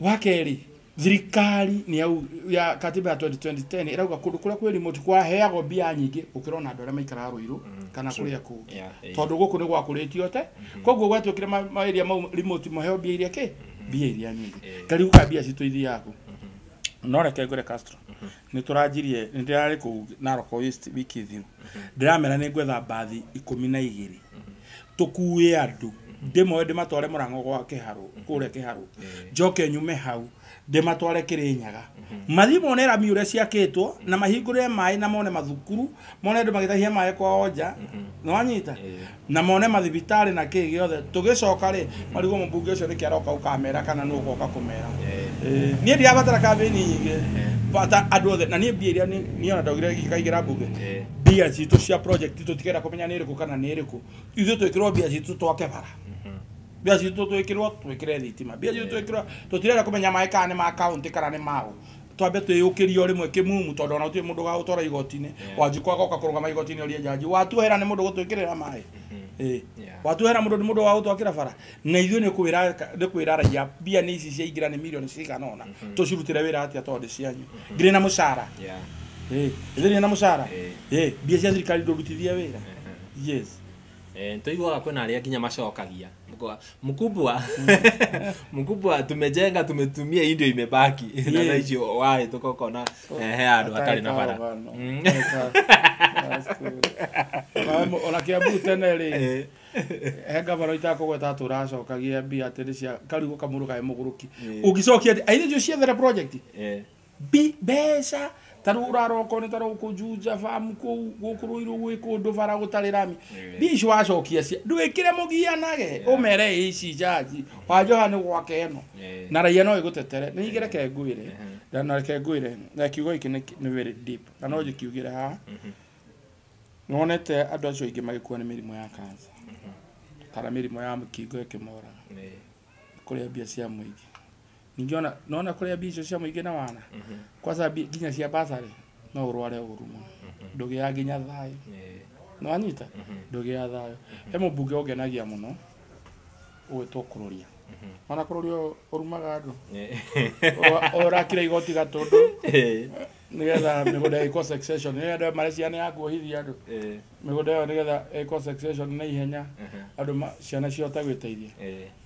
wa kerĩ thirikari nĩ ya katiba ya 2010 ĩrauga kũndũ kũrĩa kwĩ remote kwaheagwo mbia nyingĩ gũkĩra ona andũ arĩa maikaraga Rũirũ kana kũrĩa kũngĩ tondũ gũkũ nĩ gwakũrĩtio te koguo gwatuĩkire ma area mau remote maheo mbia iria kĩ mbia iria nyingĩ kariu ka mbia citũ ithiaga kũ no reke ngwĩre Castro nĩ tũranjirie nĩ ndĩrarĩ kũu Narok East wiki thiru ndĩramera nĩ ngwetha mbathi 12 tũkue andũ ndĩmoe ndĩmatware Mũrang'o gwa Kĩharũ kũrĩa Kĩharũ njoke nyume hau ndĩmatware Kĩrĩnyaga mathiĩ mone rami ũrĩa ciakĩtwo na mahingũrĩre maĩ na mone mathukuru mone andũ magĩtahia maĩ kwa onja nĩwanyita na mone mathibitarĩ na kĩ gĩothe tũgĩcoka rĩ marigwo mũmbunge ũcio nĩkĩ aroka ũkamera kana nũ ũgoka kũmera niĩ ndirabatara kambĩni nyingĩ Bata andũ othe na niĩ mbia iria niĩ ona ndaugire gĩkaigĩra mbunge. Mbia citũ cia project tũtikenda kũmenya nĩ ĩrĩkũ kana nĩ ĩrĩkũ. Ithuĩ twĩkĩrwo mbia citũ twake bara. Mbia citũ twĩkĩrwo twĩkĩre thitima. Mbia citũ twĩkĩrwo tũtirenda kũmenya maĩ kana nĩ ma county kana nĩ mao. Twambe twĩyũkĩrie o rĩmwe kĩmumu tondũ ona gũtirĩ mũndũ ũgagũtwara igoti-inĩ. Wanjikũ agoka kũrũgama igoti-inĩ orie jaji watuohera nĩ mũndũ gũtwĩkĩrĩra maĩ. Watuohera mũndũ nĩ mũndũ wa gũtwakĩra bara. Na ithuĩ nĩ kwĩra raia mbia nĩ ici ciaingĩra nĩ mirioni cigana ũna. Tũcirutĩre wĩra atĩa tondũ nĩ cianyu. Ngirĩ na mũcara. Ithĩ na mũcara. Mbia cia thirikari ndũrutithie wĩra. Yes. Ntoiguaga kwĩna arĩa nginya macokagia mkubwa mkubwa tumejenga tumetumia hii ndio imebaki na thaa icio wahĩtũka ũkona he handũ hatarĩ na bara. Ona Kiambu tene rĩ he ngavana itakũgweta tũracokagia mbia atĩ nĩ cia karigũ kamũndũ kaĩ mũgũrũki ũngĩcokia atĩ aithĩ icio ciethere project mbeca ta rĩu ũraroko nĩ ta rĩu kũnjunja bamu kũu gũkũ Rũirũ gwĩ kũndũ bara gũtarĩ rami mbia icio wacokia cia ndwĩkĩre mũgianage ũmere ici jaji wanjoha nĩ gwake ĩno na raia no ĩgũtetere nĩ ingĩ reke ngwĩre na reke ngwĩre na kiugo gĩkĩ nĩ very deep na no njĩkiugĩre haha. Nonete andũ acio aingĩ magĩkua nĩ mĩrimũ ya cancer kana mĩrimũ ya mũkingo ĩkĩmoraga kũrĩa mbia cia mũingĩ. Ningĩ ona nona kũrĩa mbia icio cia mũingĩ na wana kwanza nginya cia basarĩ no ũrware ũru mũno ndũgĩaga nginya thayũ nĩwanyita ndũgĩaga thayũ. He mũmbunge ũngenagia mũno ũgwĩtwo Kũrũria. Ona Kũrũria ũrumaga andũ ũrakira igoti Gatũndũ nĩgetha mĩgũnda ĩkwo succession nĩ andũ mareciria nĩ ya kuohithia andũ mĩgũnda ĩyo nĩgetha ĩkwo succession na ihenya andũ ciana cihote gwĩteithia.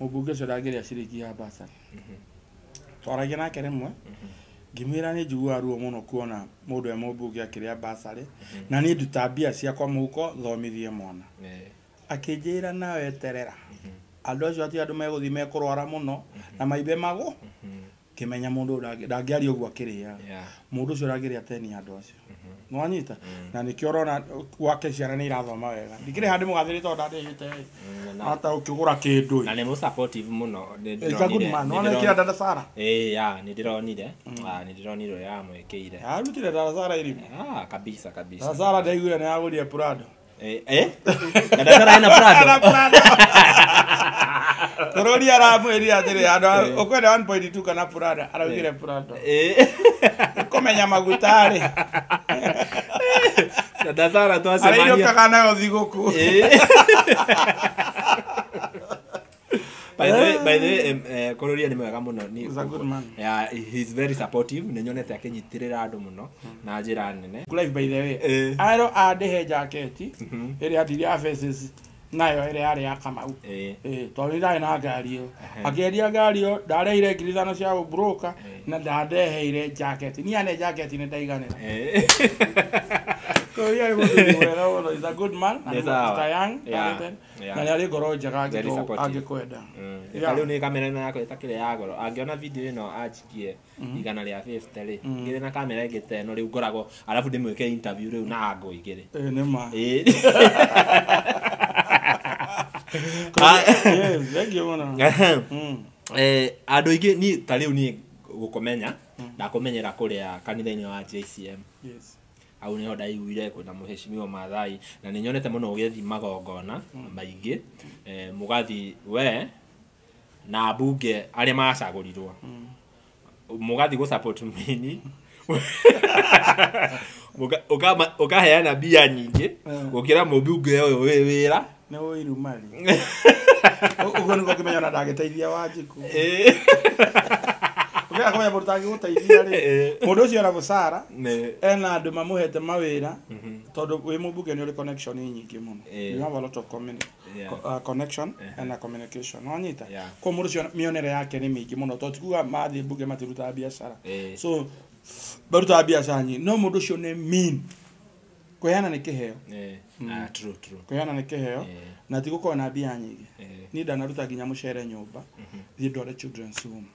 Mũmbunge ũcio ndangĩrĩa ciringi ya basarĩ. Twaragia nake rĩmwe ngĩmwĩra nĩ njiguaga ruo mũno kuona mũndũ e mũmbunge akĩrĩa basarĩ na niĩ nduta mbia ciakwa mũhuko thomithie mwana. Akĩnjĩra nawe eterera andũ acio ati andũ megũthiĩ mekũrwara mũno na maimbe magũ kĩmenya mũndũ ndangĩaria ũguo akĩrĩaga mũndũ ũcio ndangĩrĩa teni andũ acio nĩwanyita na nĩkĩo ũrona gwake ciana nĩ irathoma wega. Ndikĩrĩ handũ mũgathĩrĩ tondũ ndandĩhĩte hata ũkĩgũra kĩndũ. Na nĩ mũ supportive mũno. It's a good man. Nĩwona ĩkĩra dada Sara? Ya nĩ ndĩronire ũrĩa amwĩkĩire. Arutire dada Sara irimũ. Kabisa kabisa. Dada Sara ndaiguire nĩ agũrire Prado. Na dada Sara ena Prado. Kũrũria aramwĩrire atĩrĩ andũ ũkwenda 1.2 kana Prado araugire Prado. Kũmenya maguta rĩ. Dada Sara twacemania. Arainũkaga nayo thigũkũ. By the way, Kũrũria nĩ mwega mũno. He's a good man. Yeah, he's very supportive. Nĩ nyonete akĩnyitĩrĩra andũ mũno na njĩra nene. Live by the way. Aro andĩhe jaketi ĩrĩa andirie ya Faces nayo ĩrĩa yarĩ ya Kamau. Tondũ nĩ ndarĩ na ngari ĩyo. Akĩendia ngari ĩyo ndareheire 5,000 cia gũbroka na ndandeheire jaketi. Niĩ ane jaketi nĩ ndaiganĩra. Kũrũria nĩ mũthuri mwega mũno. He's a good man. Mr. Young. Na nĩ arĩ ngoro njega angĩkwenda. Ta rĩu nĩ kamera ĩno yakwa ĩtakĩrĩ ya goro. Angĩona video ĩno anjikie 150 rĩ. Ngĩrĩ na kamera ĩngĩ ta ĩno rĩu ngoragwo arabu ndĩmwĩke interview rĩu na ango igĩrĩ. Nĩ ma. Yes, thank you mũno. Andũ aingĩ niĩ ta rĩu niĩ gũkũmenya ndakũmenyera kũrĩa kanitha-inĩ wa JCM. Yes. Hau nĩho ndaiguire kwĩna mũheshimiwa Maathai na nĩ nyonete mũno ũgĩthiĩ magongona maingĩ mũgathiĩ we na ambunge arĩa macagũrirwo mũgathiĩ gũ support mini ũkaheana mbia nyingĩ gũkĩra mũmbunge ũyũ wĩ wĩra nĩ ũiru mari. Ũguo nĩguo ngĩmenya ona ndangĩteithia Wanjikũ. Ũkĩaga kũmenya mũndũ ũtangĩgũteithia rĩ mũndũ ũcio ena mũcara ena andũ mamũhete mawĩra tondũ wĩ mũmbunge nĩ ũrĩ connection nyingĩ mũno. You have a lot of connection and a communication. Nĩwanyita? Koguo mũndũ ũcio mĩonere yake nĩ mĩingĩ mũno tondũ ti kuga mathiĩ mbunge matirutaga biacara. So marutaga biacara nyingĩ no mũndũ ũcio nĩ mean. Kũheana nĩ kĩheo. True, true. Kũheana nĩ kĩheo na ti gũkorwo na mbia nyingĩ. Eh. Niĩ ndanaruta nginya mũcere nyũmba thiĩ ndware children's home,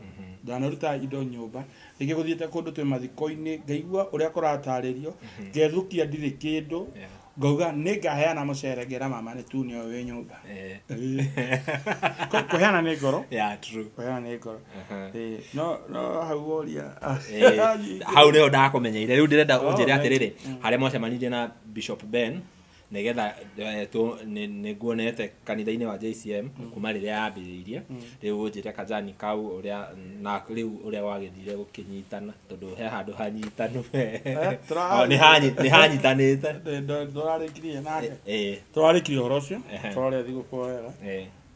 ndanaruta indo nyũmba rĩngĩ gũthiĩte kũndũ twĩ mathiko-inĩ ngaigua ũrĩa kũratarĩrio ngethukia ndirĩ kĩndũ, ngauga nĩ ngaheana mũcere ngera mama nĩ tune ũyũ wĩ nyũmba. Kũheana nĩ ngoro. Yeah, true. Kũheana nĩ ngoro. Aha. No hau woria. Hau nĩho ndakũmenyeire rĩu ndĩrenda Oh, ũnjĩre right. atĩrĩrĩ harĩa mwacemanirie na Bishop Ben nĩgetha nĩ nguonete kanitha-inĩ wa JCM kuma rĩrĩa yambĩrĩirie rĩu ũnjĩre kajani kau ũrĩa na rĩu ũrĩa wagĩthire gũkĩnyitana tondũ he handũ hanyitanu. Oh, nĩ hanyitanĩte. Tũrarĩkirie nake. Eh, Tũrarĩkirie ũhoro ũcio. Ehe. Tũrarĩa thigũkũ wega.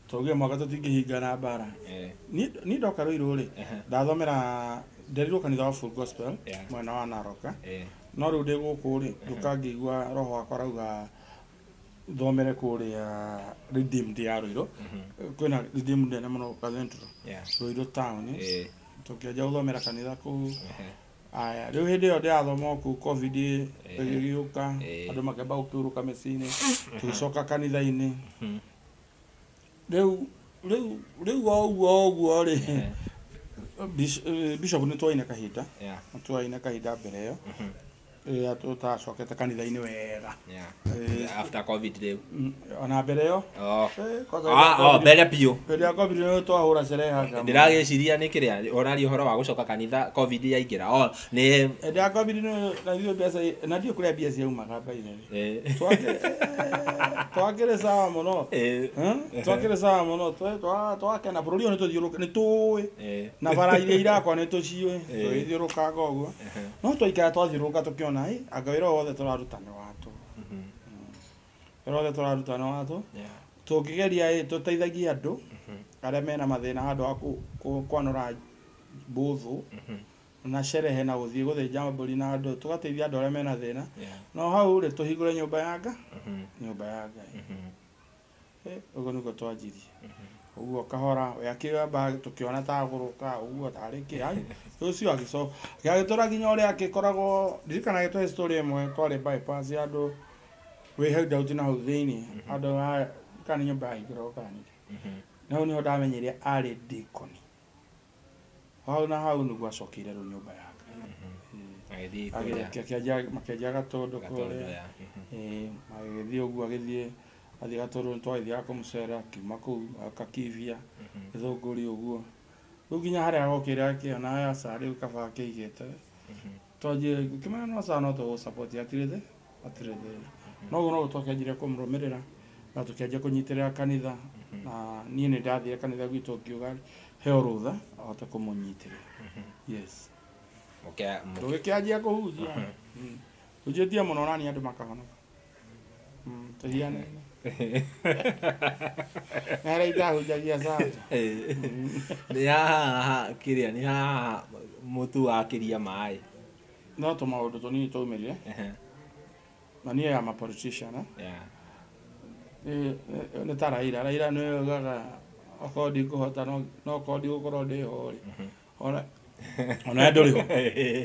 Twaugire mwaka tũtingĩhingana mbara. Niĩ ndoka Ruiru rĩ, ndathomera nderirwo kanitha wa Full Gospel mwena wa Naroka. No rĩu ndĩ gũkũ rĩ, ngũka ngĩigua roho wakwa rauga thomere kũrĩa Redeemed ya Ruiru. Kwĩna Redeemed nene mũno Cathedral Ruiru town. Tũkĩanjia gũthomera kanitha kũu. Aya, rĩu hĩndĩ ĩyo ndĩrathoma o kũu COVID ĩgĩũka, andũ makĩamba gũkĩurũka mĩciĩ-inĩ, tũgĩcoka kanitha-inĩ. Rĩu o ũguo o ũguo rĩ, Bishop nĩ twaine kahinda, nĩ twaine kahinda mbere ĩyo rĩrĩa tũtacokete kanitha-inĩ wega. After COVID rĩu. Ona mbere ĩyo. Oh. Kwanza Ah, oh, mbere biũ. hĩndĩ ya COVID nĩ twahũra sherehe haha. Ndĩragĩciria nĩ kĩrĩa ũraria ũhoro wa gũcoka kanitha COVID yaingĩra. Oh, nĩ Hĩndĩ ya COVID nĩ na ithuĩ mbeca na ndiũ kũrĩa mbia ciaumaga by the way. Twakĩrĩ sawa mũno. Twakĩrĩ sawa mũno, twakena bũrũri ũyũ nĩ tũthiũrũrũka nĩ tũĩ na bara iria irakwa nĩ tũciũĩ, tũgĩthiũrũrũkanga ũguo no twaikara twathiũrũrũka tũkĩona ĩ anga wĩra ũyũ wothe tũraruta nĩ watũ, wĩra wothe tũraruta nĩ watũ. Tũngĩgeria ĩ tũteithagie andũ arĩa mena mathĩna handũ ha kwanũra mbũthũ na sherehe na gũthiĩ gũthĩnja mbũri na andũ, tũgateithia andũ arĩa mena thĩna. No hau rĩ tũhingũre nyũmba ya Ngai, nyũmba ya Ngai. Ũguo nĩguo twanjirie ũguo kahora we akĩamba tũkĩona tagũrũka ũguo tarĩ kĩ ai ũcio agĩcoka agĩtũra nginya ũrĩa akĩkoragwo ndirikana agĩtũhe story ĩmwe twarĩ bypass ya andũ wĩ hau Daudi na hau thĩinĩ andũ kana nĩ nyũmba yahingũragwo kana nĩkĩ. Na hau nĩho ndamenyire arĩ deacon hau na hau nĩguo acokeire rĩu nyũmba yake. Agĩthiĩ kũrĩa Makĩanjia Gatũndũ Gatũndũ, kũrĩa. Magĩthiĩ ũguo agĩthiĩ athiĩ Gatũndũ nĩtwagĩthiaga kũmũcera akiuma kũu akakibia Gĩthũngũri ũguo rĩu nginya harĩa agokĩra akĩona aca rĩu kaba akĩigĩte twanjie ngĩkĩmenya no sawa no tũgũ-support hatirĩ hatirĩ thĩna no ũguo noguo twakĩanjirie kũmũrũmĩrĩra na tũkĩanjia kũnyitĩrĩra kanitha na niĩ nĩ ndathire kanitha gwitũ ngiuga heo rũtha ahote kũmũnyitĩrĩra. Yes. Tũgĩkĩanjia kũhunjia. Hunjĩtie mũno na niĩ andũ makahonoka. Tũhiane na harĩa itahunjagia sasa. Nĩ haha kĩrĩa nĩ haha mũtu wakĩria maĩ. No tũmaũndũ tũnini twaumĩrire na niĩ am a politician eh? Nĩ ta Raila. Raila nĩwe ugaga okorwo ndikũhota no okorwo ndigũkorwo ndĩho rĩ ona ona ndũrĩ ho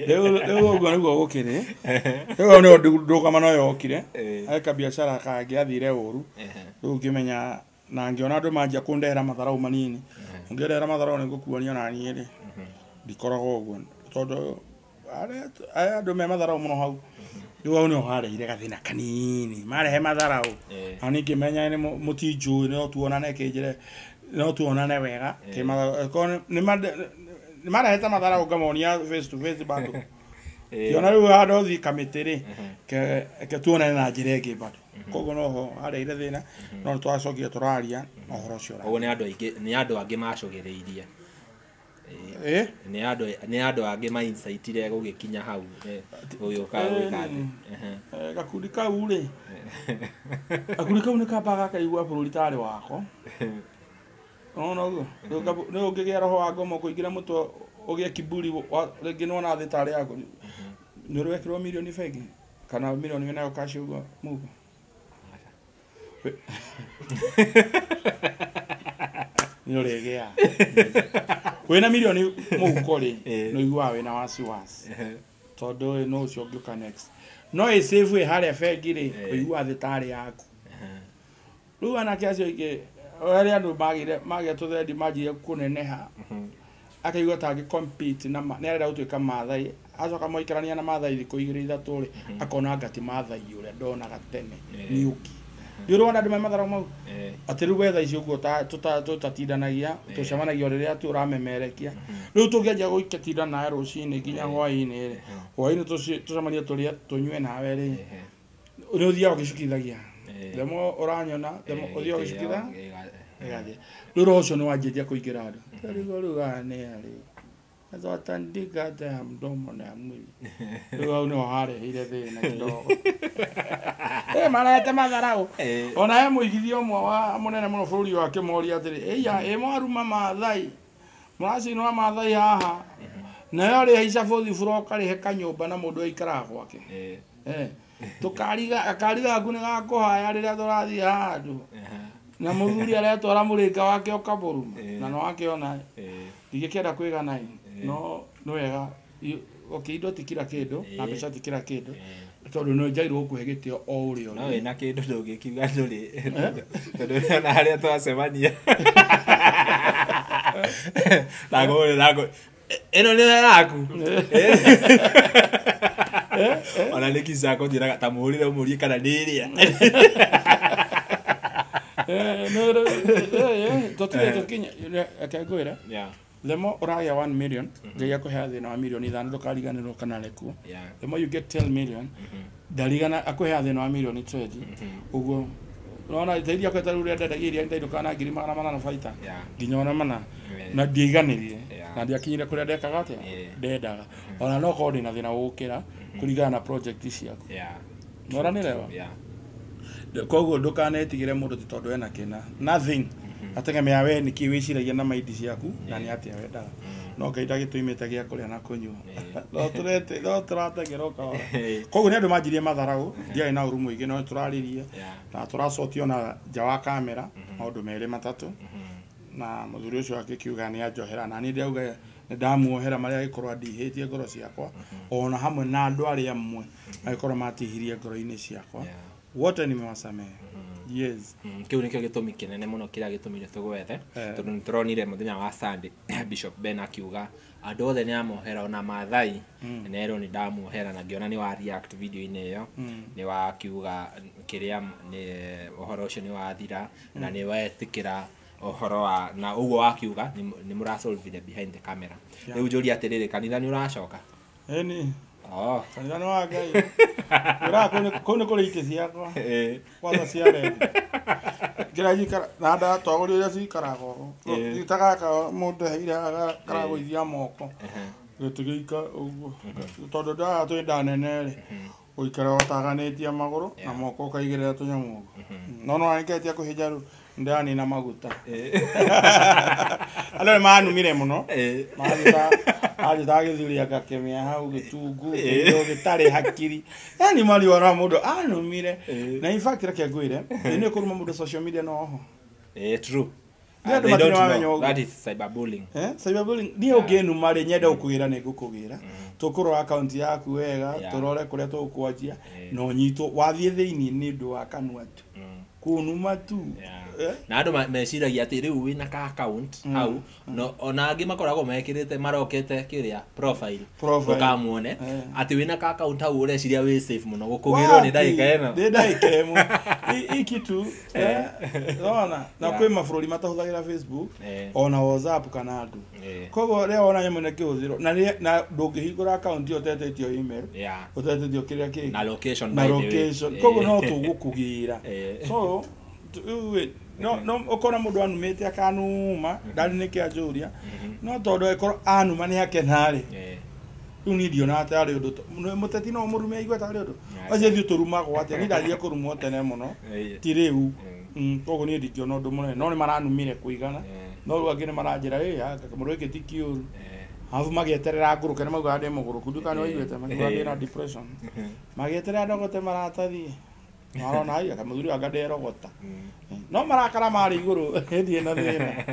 rĩu ũguo nĩguo gũkĩrĩ rĩu hau nĩho ndũgama no yokire eka biacara kangĩ athire ũru rĩu ngĩmenya na ngĩona andũ manjia kũndehera matharau manini ũngĩndehera matharau nĩngũkuonia na niĩ rĩ ndikoragwo ũguo tondũ arĩa andũ me matharau mũno hau rĩu hau nĩho hareire gathĩna kanini marehe matharau na niĩ ngĩmenya nĩ mũtinjũĩ no tuonane kĩnjĩre no tuonane wega nĩ marehete matharau ngamonia face to face bado kĩona rĩu handũ thiĩ kamĩtĩ rĩ ke tuonane na njĩra ĩngĩ bado koguo noho hareire thĩna no nĩ twacokire tũraria na ũhoro ũcio ũra Ũguo nĩ andũ aingĩ nĩ andũ angĩ macũgĩrĩirie. Nĩ andũ angĩ mainsaitire gũgĩkinya hau gũgĩũka gwĩka atĩ. Gakundi kau rĩ gakundi kau nĩ kambaga gakaigua bũrũri tarĩ wako nona ũguo nĩ ũngĩgĩa roho wa ngomo kũingĩra mũtwe ũgĩe kiburi rĩngĩ nĩwona thĩ tarĩ yaku nĩ ũrĩ wekĩrwo mirioni bengi kana mirioni wĩnayo cash ũguo mũhuko nĩ ũrĩgĩa wĩna mirioni mũhuko rĩ nĩ ũiguaga wĩna wasiwasi. Tondũ no ũcio ũngĩũka next. No ĩ save ĩ harĩa bengi rĩ, ũigua thĩ tarĩ yaku. Rĩu anake acio aingĩ arĩa andũ magĩire magĩa tũthendi manjirie kũneneha, akaigua ta angĩ compete na nĩ arenda gũtuĩka Maathai. Acoka maikarania na Maathai thikũ igĩrĩ ithatũ rĩ, akona anga ti Maathai ũrĩa ndonaga tene nĩ ũngĩ. Nĩ ũrona andũ me matharau mau atĩ rĩu wetha icio ũguo tũtatindanagia, tũcemanagia o rĩrĩa tu ũramemerekia. Rĩu tũngĩanjia gũtinda nawe rũcinĩ nginya hwaĩ-inĩ rĩ, hwaĩ-inĩ tũcemanie tũrĩe tũnyue nawe rĩ, nĩ ũthiaga ũgĩcukithagia. The more ũranyona, the more ũthiaga ũgĩcukitha ĩgathiĩ. Rĩu roho ũcio nĩ wanjĩtie kũingĩra andũ. Rĩu rĩu haha nĩ harĩ twatandika hata ya mdomo na ya mwili. Rĩu hau nĩho hareheire thĩna kidogo. Marete matharau. Ona he mũigithia ũmwe wa mũnene mũno bũrũri wa akĩmoria atĩrĩ, ĩya ĩ mwaruma Maathai, mũracinwo Maathai haha, nayo rĩhaica bũthi buroka rĩhe kanyũmba na mũndũ aikaraga gwake. Tũkariga akariga gaku nĩ gakũhaya rĩrĩa tũrathiĩ handũ. Na mũthuri aretwara mũrĩnga wake ũkamũruma na no akĩona ndingĩkĩenda kwĩgana no nĩ wega. Okay, indo ti kila kĩndũ na mbeca ti kila kĩndũ, tondũ nĩ njairwo gũkũhe gĩtĩo o ũrĩa No wĩna kĩndũ ndũngĩkiuga ndũrĩ, tondũ ona harĩa twacemania ndakũhũrĩra ĩno nĩ yaku. Ona nĩ kisa kũnjĩraga ta mũhũrĩre ũmũrie kana nĩ ĩrĩa. Tũtirĩ tũkinya reke ngwĩre. The more ũragĩa 1 million, Ngai akũhea thĩna wa milioni 5 ndũkariganĩrwo kana rekuo. The more you get 10 million, ndarigana akũhea thĩna wa milioni 20. Ũguo unaona tairia kwa taru rĩa ndendagia iria ndainũkaga na 800,000 baita nginya ona mana na ndiaiganĩrire na ndiakinyire kũrĩa ndekaga atĩa ndendaga. Ona no korwo ndĩna thĩna gũkĩra kũringana na project ciaku. Nĩũranĩrewa? Koguo ndũkanetigĩre mũndũ ti tondũ ena kĩna. Nothing. Ategemea we nĩkĩ wĩciragia na maindi ciaku na nĩ atĩa wendaga. No Ngai ndagĩtũimĩte gĩa kũrĩa na kũnyua. No tũrateng'era o kahora. Koguo nĩ andũ manjirie matharau, ndiarĩ na ũru mũingĩ no tũrarĩrie na tũracotio na nja wa kamera maũndũ merĩ matatũ. Na mũthuri ũcio akĩkiuga nĩ anjohera na niĩ ndauga nĩ ndamuohera marĩa agĩkorwo andihĩtie ngoro ciakwa ona hamwe na andũ arĩa amwe agĩkorwo matihirie ngoro-inĩ ciakwa. Wote nimewasamehe. Yes. Kĩu nĩkĩo gĩtũmi kĩnene mũno kĩrĩa gĩtũmire tũgwethe, tondũ nĩ tũronire mũthenya wa Sunday Bishop Ben akiuga andũ othe nĩ amohera ona Maathai nerwo nĩ ndamuohera, na ngĩona nĩ wa react video-inĩ ĩyo nĩ wakiuga kĩrĩa nĩ ũhoro ũcio nĩ wathira na nĩ wetĩkĩra ũhoro wa na ũguo wakiuga nĩ mũrasolvire behind the camera. Rĩu njũria atĩrĩrĩ, kanitha nĩ ũracoka? Ĩni. Kanitha nĩ wa Ngai. Kũu nĩ kũrĩ itĩ ciakwa. Kwanza cia rendi. Kĩrĩa gĩikara na ndatwagũria ũrĩa cikaraga ũũ. Ta gaka mũndũ heire karagũithia moko. Gĩtĩ gĩika ũguo. Tondũ ndaga twĩ nda nene rĩ, ũikara ũtaganĩtie magũrũ na moko ũkaigĩrĩra tũnyamũ ũguo. No no angetia kũhĩnja rĩu ndĩranina maguta. Andũ nĩ manumire mũno. Manjĩtaga gĩthuri ngakĩmĩa hau gĩtungu kĩndũ gĩtarĩ hakiri. Yani mariona mũndũ anumire. Na in fact reke ngwĩre, nĩ kũruma mũndũ social media no ho. True. They don't know. That is cyberbullying. Cyberbullying. Niĩ ũngĩnuma rĩ, nyende gũkũgĩra nĩ ngũkũgĩra. Tũkũrora account yaku wega, tũrore kũrĩa tũgũkwanjia, na ũnyitwo wathiĩ thĩinĩ nĩ ũndũ wa kanua tu. Kũnuma tu. Na andũ meciragia atĩ rĩu wĩna ka account hau, no ona angĩ makoragwo mekĩrĩte marokete kĩrĩa profile ũkamuone atĩ wĩna ka account hau ũreciria wĩ safe mũno gũkũgĩrwo nĩ ndagĩka ĩno. Nĩ ndagĩka ĩmwe. Iki tu ona na kwĩ mabũrũri matahũthagĩra Facebook ona WhatsApp kana andũ. Koguo rĩrĩa wona nyamũ ĩno ĩkĩhũthĩrwo na ndũngĩhingũra account ĩyo ũtetĩtio email, ũtetĩtio kĩrĩa kĩngĩ na location, by the way. Koguo no tũgũkũgĩra. So no ũkona mũndũ anumĩte akanuma ndarĩ nĩkĩ anjũria, no tondũ angĩkorwo anuma nĩ akena rĩ, rĩu niĩ ndionaga tarĩ ũndũ. Mũteti no mũrume aigue tarĩ ũndũ. Acio ithuĩ tũrumagwo atĩa? Niĩ ndathire kũrumwo tene mũno, ti rĩu. Koguo niĩ ndingĩona ũndũ mũnene, no nĩ maranumire kũigana. No rĩu angĩ nĩ maranjĩra, mũndũ gĩkĩ ti kĩũru. Arabu magĩeterera ngũrũke, nĩ maugaga ndĩ mũgũrũku, nduka nĩ waiguĩte, makiuga ndĩ na depression. Magĩeterera ndogote maratathi. Marona haiya mũthuri wanga nderogota. No marakara marĩ igũrũ hĩndĩ ĩno thĩna.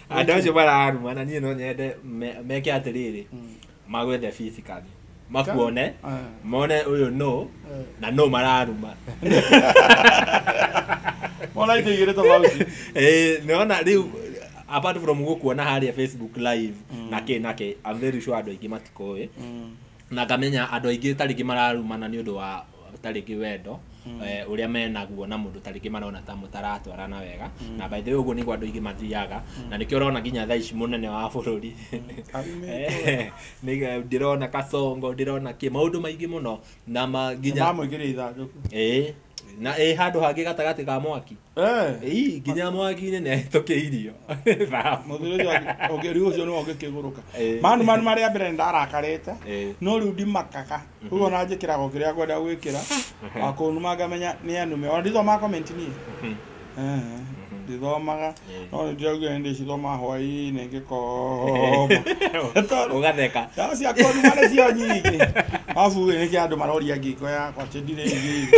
Andũ acio mararuma na niĩ no nyende meke atĩrĩrĩ, magwethe physically. Makuone mone uyu no na no mararuma. Mona ite igire tofauti. Naona riu apart from gukuona haria Facebook live nake I'm very sure andu aingi matikoe. Na ngamenya andu aingi tariki mararumana ni undu wa tariki wendo uria menaguo na mundu tariki marona ta mutaratwarana wega. Na by the way uguo niguo andu aingi mathiaga na nikio urona nginya thaa ici munene wa bururi ni ndirona Kasongo ndirona ki maundu maingi muno na nginya mamwikire ithanduku na handu hangi gatagati ka mwaki nginya mwaki-inĩ nĩ ahĩtũkĩirio. Mũthuri ũcio rĩu ũcio nĩwe ũngĩkĩgũrũka. Manu marĩa mbere nĩndarakarĩte no rĩu ndimakaga ũguo ona njĩkĩraga o kĩrĩa ngwenda gwĩkĩra wakũnuma ngamenya nĩ anume ona ndithomaga comment niĩ ndithomaga no nĩndĩraugire nĩndĩcithomaga hwaĩ-inĩ ngĩkoma ũgatheka ndawa cia kũnuma nĩcio nyingĩ arabu nĩkĩo andũ maroria ngingo yakwa atĩ ndirĩ ngingo.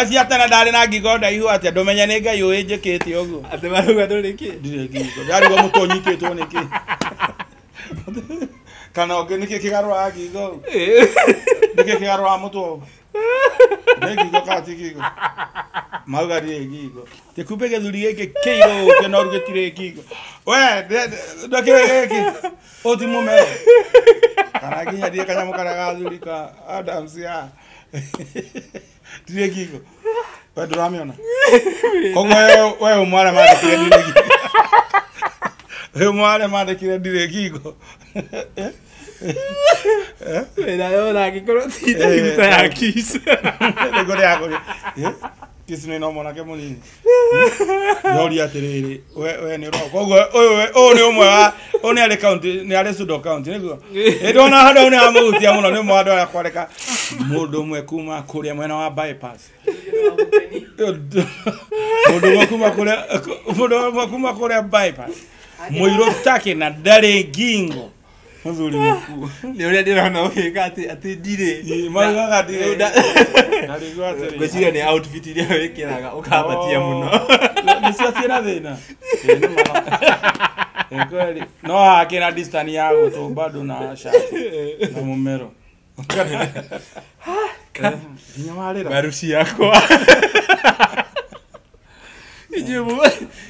Cia tene ndarĩ na ngingo ndaihu atĩa ndũmenye nĩ Ngai ũĩ njĩkĩte ũguo. Atĩ marauga ndũrĩ kĩ? Ndirĩ ngingo. Ndarigwo mũtwe ũnyitĩtwo nĩkĩ? Kana ũngĩ nĩkĩ kĩgarũraga ngingo? Nĩkĩ kĩgarũraga mũtwe ũũ? Nĩ ngingo kana ti ngingo? Mauga ndirĩ ngingo. Gĩkumbĩ gĩthuri gĩkĩ kĩirũ kĩnoru gĩtirĩ ngingo. We ndũkĩũĩ gĩkĩ? Ũyũ ti mũmero. Kana nginya ndirĩ kanyamũ karĩa gathuri ka Adams ya. Ndirĩ ngingo. We ndũramĩona? Koguo we ũmwe arĩa mandĩkire ndirĩ ngingo. We ũmwe arĩa mandĩkire ndirĩ ngingo. Wĩra yona angĩkorwo ti ta ya Kiss. Nĩguo ndĩrakũria. Kiss nĩ no mwanake mũnini. Ndoria atĩrĩrĩ, we nĩ ũroka. Koguo ũyũ nĩ ũmwe wa ũyũ nĩ arĩ county, nĩ arĩ Sudo county nĩguo. Ndona handũ hau nĩ hamũhutia mũno nĩ ũmwe wa andũ arĩa kwandĩka mũndũ ũmwe kuma kũrĩa mwena wa bypass. Mũndũ ũmwe kuma kũrĩa bypass. Mũirũ take na ndarĩ ngingo. Mũthuri mũkuu. Nĩ ũrĩa ndĩrona ũgĩka atĩ ndirĩ. Maugaga ndirĩ. Ndarigwo atĩrĩ. Ngwĩciria nĩ outfit iria wĩkĩraga ũkambatia mũno. Nĩcio ciĩna thĩna. Nĩ kweli. No hakĩna distance ya gũtũ bado na shati na mũmero. Nginya warĩra. Maru ciakwa.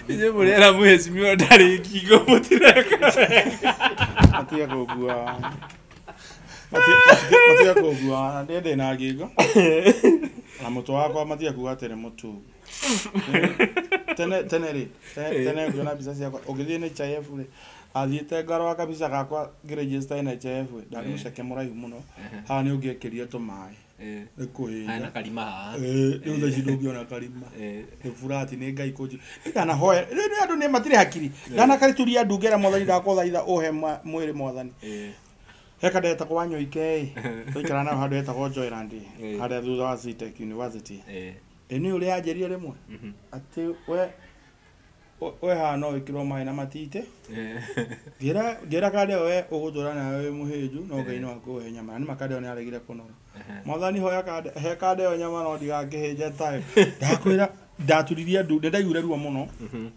Inyuĩ mũrera mũhecimiwa ndarĩ ngingo mũtireka wega. Matige kũngua. Matige kũngua ndĩ ndĩna ngingo. Na mũtwe wakwa matige kuga atĩ nĩ mũtungu. Tene rĩ, tene ũngĩona mbica ciakwa ũngĩthiĩ NHIF rĩ, athiĩte ngarora kabica gakwa ngĩregister NHIF rĩ, ndarĩ mũceke mũraihu mũno. Haha nĩ ũngĩekĩrire tũmaĩ. Nĩ kũhĩnja. Haya na karima haha. Rĩu thaa ici ndũngĩona karima. Nĩ furati nĩ Ngai kũnji. Ndanahoya rĩu andũ nĩ matirĩ hakiri. Ndanakarituria ndu ngera mwathani ndakũthaitha ũhe mwĩrĩ mwathani. He kandũ getagwo Wanyoike ĩ. Twaikara nayo handũ hetagwo Joyland harĩa thutha wa Citec University. Ĩ nĩ ũrĩa anjĩrire rĩmwe atĩ we haha no wĩkĩrwo maĩ na matite. Ngĩra kandĩ ĩyo we ũgũtũra nayo wĩ mũhĩnju no Ngai no akũhe nyama. Na nĩma kandĩ ĩyo nĩaregire kũnora. Mwathani hoya kandĩ, he kandĩ ĩyo nyama no ndigakĩhĩnje tayo. Ndakwĩra ndaturirie ndu nĩndaiguire ruo mũno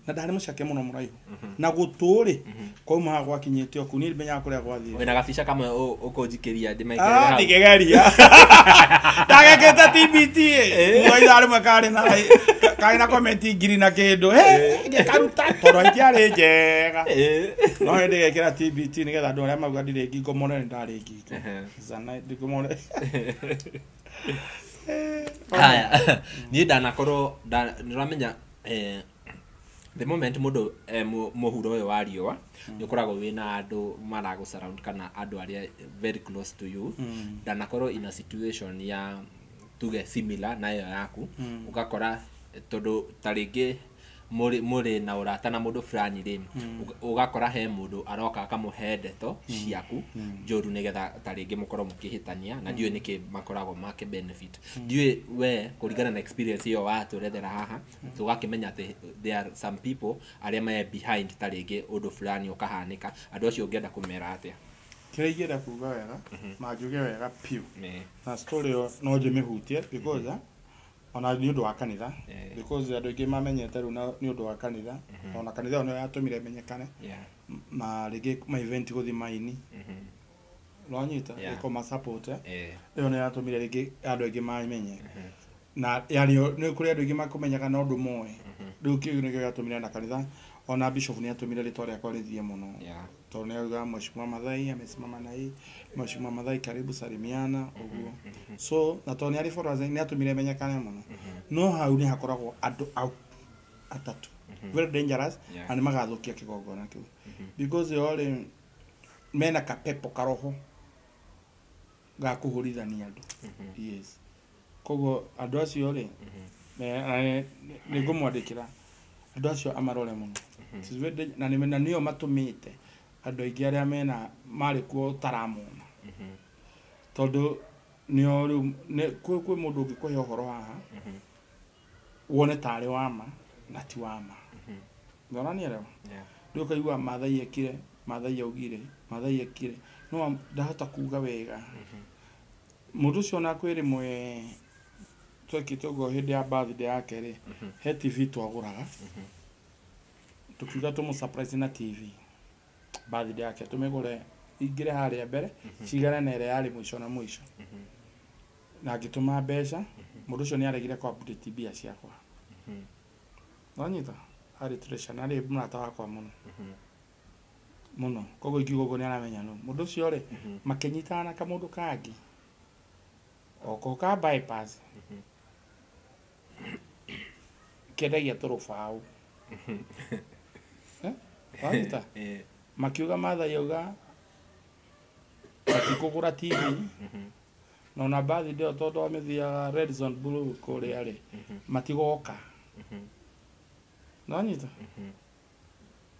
na ndarĩ mũceke mũno mũraihu. Na gũtũ rĩ kwauma haha gwakinyĩte o kũu niĩ ndimenyaga kũrĩa gwathire. Wĩna gabica kamwe ũkũnjikĩria ndĩmekĩre hau. Ndingĩgeria. Ndagekĩte TBT ĩ. Mũndũ ithaa rĩmwe karĩ na comment ngiri na kĩndũ. Ngĩkaruta tondũ itiarĩ njega. No hĩndĩ ngekĩra TBT nĩgetha andũ arĩa mauga ndirĩ ngingo mone nĩ ndarĩ ngingo. Ndikũmone. Haya, niĩ ndanakorwo nĩũramenya the moment mũndũ mũhuro ũyũ wa riũa nĩ ũkoragwo wĩna andũ maragũ surround kana andũ arĩa very close to you. Ndanakorwo in a situation ya tuge similar na ĩyo yaku ũgakora tondũ ta rĩngĩ mũrĩ na ũrata na mũndũ fulani rĩ ũgakora he mũndũ aroka akamũhe ndeto ciaku njũru nĩgetha ta rĩngĩ mũkorwo mũkĩhĩtania na ndiũĩ nĩkĩ makoragwo make benefit. Ndiũĩ we kũringana na experience ĩyo watũrethera haha tũgakĩmenya atĩ there are some people arĩa me behind ta rĩngĩ ũndũ fulani ũkahanĩka andũ acio ũngĩenda kũmera atĩa? Kĩrĩa ingĩenda kuga wega na njuge wega piũ na story ĩyo no njĩmĩhutie because ona nĩ ũndũ wa kanitha because andũ aingĩ mamenyete rĩu nĩ ũndũ wa kanitha ona kanitha ĩyo nĩyo yatũmire menyekane na rĩngĩ ma event gũthiĩ maini Ũranyita? Yeah. Ĩkũma support. Eh. Ĩyo nĩ yatũmire rĩngĩ andũ aingĩ mamenye. Na yani nĩ kũrĩ andũ aingĩ makũmenyaga na ũndũ moĩ. Rĩu kĩu nĩkĩo gĩatũmire na kanitha ona bishop nĩ atũmire rĩtwa rĩakwa rĩthiĩ mũno. Yeah. Tondũ nĩ auga Mheshimiwa Mathai amesimama na hii, Mheshimiwa Mathai karibu salimiana ũguo. So na tondũ nĩ arĩ followers nĩ atũmire menyekane mũno. No hau nĩ hakoragwo andũ au atatũ. Very dangerous. Yeah. Na nĩ magathũkia kĩgongona kĩu. Because yo rĩ mena kapepo karoho ga kũhũrithania andũ. Yes. Koguo andũ acio rĩ nĩ ngũmwandĩkĩra andũ acio amarore mũno. It is very na na nĩo matũmĩte andũ aingĩ arĩa mena marĩ kuo ũtaramona. Tondũ nĩo rĩu kwĩ mũndũ ũngĩkũhe ũhoro haha wone tarĩ wa ma na ti wa ma. Nĩũranielewa? Yeah. Rĩu ũkaigua Mathai ekire, Mathai augire, Mathai ekire, no ndahota kuga wega. Mũndũ ũcio ona kwĩ rĩmwe twekĩte ũguo hĩndĩ ya birthday yake rĩ, he TV twagũraga, tukiuga tũmũ surprise na TV birthday yake tũmĩgũre ingĩre harĩa mbere cigane na ĩrĩa yarĩ mũico na mũico. Na ngĩtũma mbeca, mũndũ ũcio nĩ aregire kũ update mbia ciakwa. Nĩwanyita? Arĩ treasure na arĩ mũrata wakwa mũno. Mũno. Koguo ingiuga ũguo nĩ aramenya nũ. Mũndũ ũcio rĩ, makĩnyitana na kamũndũ kangĩ oko ka bypass kendagia tũrũbaũ. Eh? Wanyita? Eh. Makiuga Mathai auga matikũgũra TV na ona birthday ĩyo tondũ amĩthiaga Redson Blue kũrĩa rĩ, matigoka. Nĩwanyita?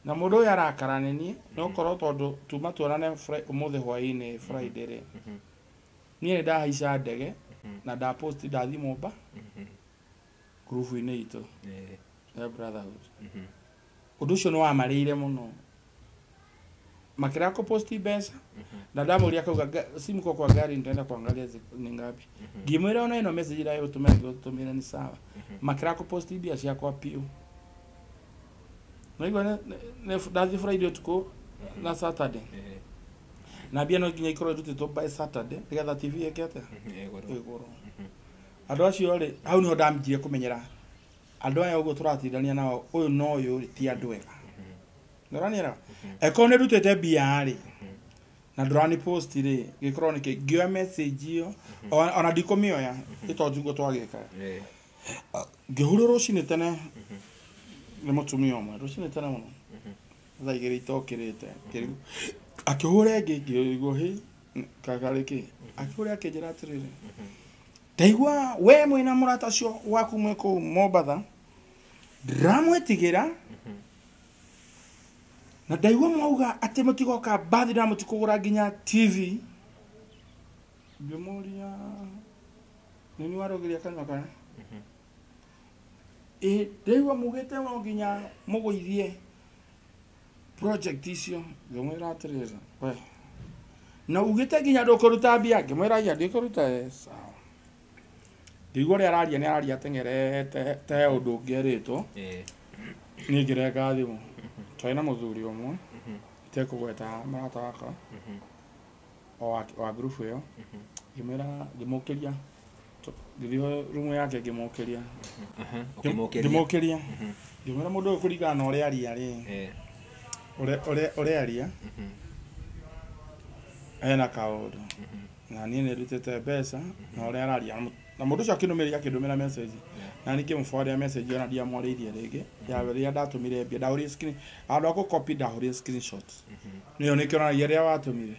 Na mũndũ ũyũ arakara nĩ niĩ nĩ gũkorwo tondũ tuma tuonane ũmũthĩ hwaĩ-inĩ Friday rĩ, niĩ nĩ ndahaica ndege na ndapost ndathiĩ Momba ngurubu-inĩ itũ Eh. ya Brotherhood. Ũndũ ũcio nĩ wamarĩire mũno. Makĩrega kũposti mbeca na ndamũria akauga simu kwa gari nitaenda kuangalia ni ngapi. Ngĩmwĩra ona ĩno message ĩrĩa ũtũmĩra ngĩgũtũmĩra ni sawa. Makĩrega kũposti mbia ciakwa piũ. Naigua ndathiĩ Friday ũtukũ na Saturday. Eh. Na mbia no nginya ikorwo irutĩtwo by Saturday nĩgetha TV ĩke atĩa? Ĩgũrũ. Ĩgũrũ. Andũ acio rĩ, hau nĩho ndambirie kũmenyera andũ aya ũguo tũratindania nao ũyũ na ũyũ rĩ ti andũ ega. Nĩũranielewa? Angĩkorwo nĩ ndutĩte mbia rĩ na ndũrani post rĩ, gĩkorwo nĩkĩ ngĩoya message ĩyo ona ndikũmĩoya ĩ tondũ tiguo twagĩkaga. Eh. Ngĩhũrwo rũcinĩ tene nĩ mũtumia ũmwe rũcinĩ tene mũno thaa igĩrĩ itokĩrĩte akĩhũra ĩngĩ ngĩigua hĩ kagarĩ kĩ akĩhũra akĩnjĩra atĩrĩrĩ ndaigua we mwĩna mũrata ũcio waku mwĩ kũu Mombatha ndĩramwĩtigĩra na ndaigua mwauga atĩ mũtigoka birthday na mũtikũgũra nginya TV. Ngĩmũria nĩ warũgĩria kanua kana ĩ ndaigua mugĩte no nginya mũgũithie project icio. Ngĩmwĩra atĩrĩrĩ we na ugĩte nginya ndũkũruta mbia. Ngĩmwĩra ia ndikũruta. Sawa. Ngĩigua ũrĩa araria nĩ araria ateng'erete te ũndũ ũngĩ erĩtwo. Eh. Niĩ ngĩrenga thimũ. Twarĩ na mũthuri ũmwe itekũgweta mũrata wakwa o wa ngurubu ĩyo. Ngĩmwĩra ngĩmũkĩria ngĩthiĩ rumu yake ngĩmũkĩria. Ũkĩmũkĩria. Ngĩmũkĩria. Ngĩmwĩra mũndũ ũyũ kũringana na ũrĩa aria rĩ, Eh. ũrĩa aria hena kaũndũ na niĩ nĩ ndutĩte mbeca na ũrĩa araria na mũndũ ũcio akĩndũmĩrĩria akĩndũmĩra message na niĩ ngĩmũforwardĩra message ona ndiamwarĩirie rĩngĩ ya rĩrĩa ndatũmire mbia ndahũrire screen handũ ha gũcopy ndahũrire screenshot nĩyo nĩkĩonanagia rĩrĩa watũmire.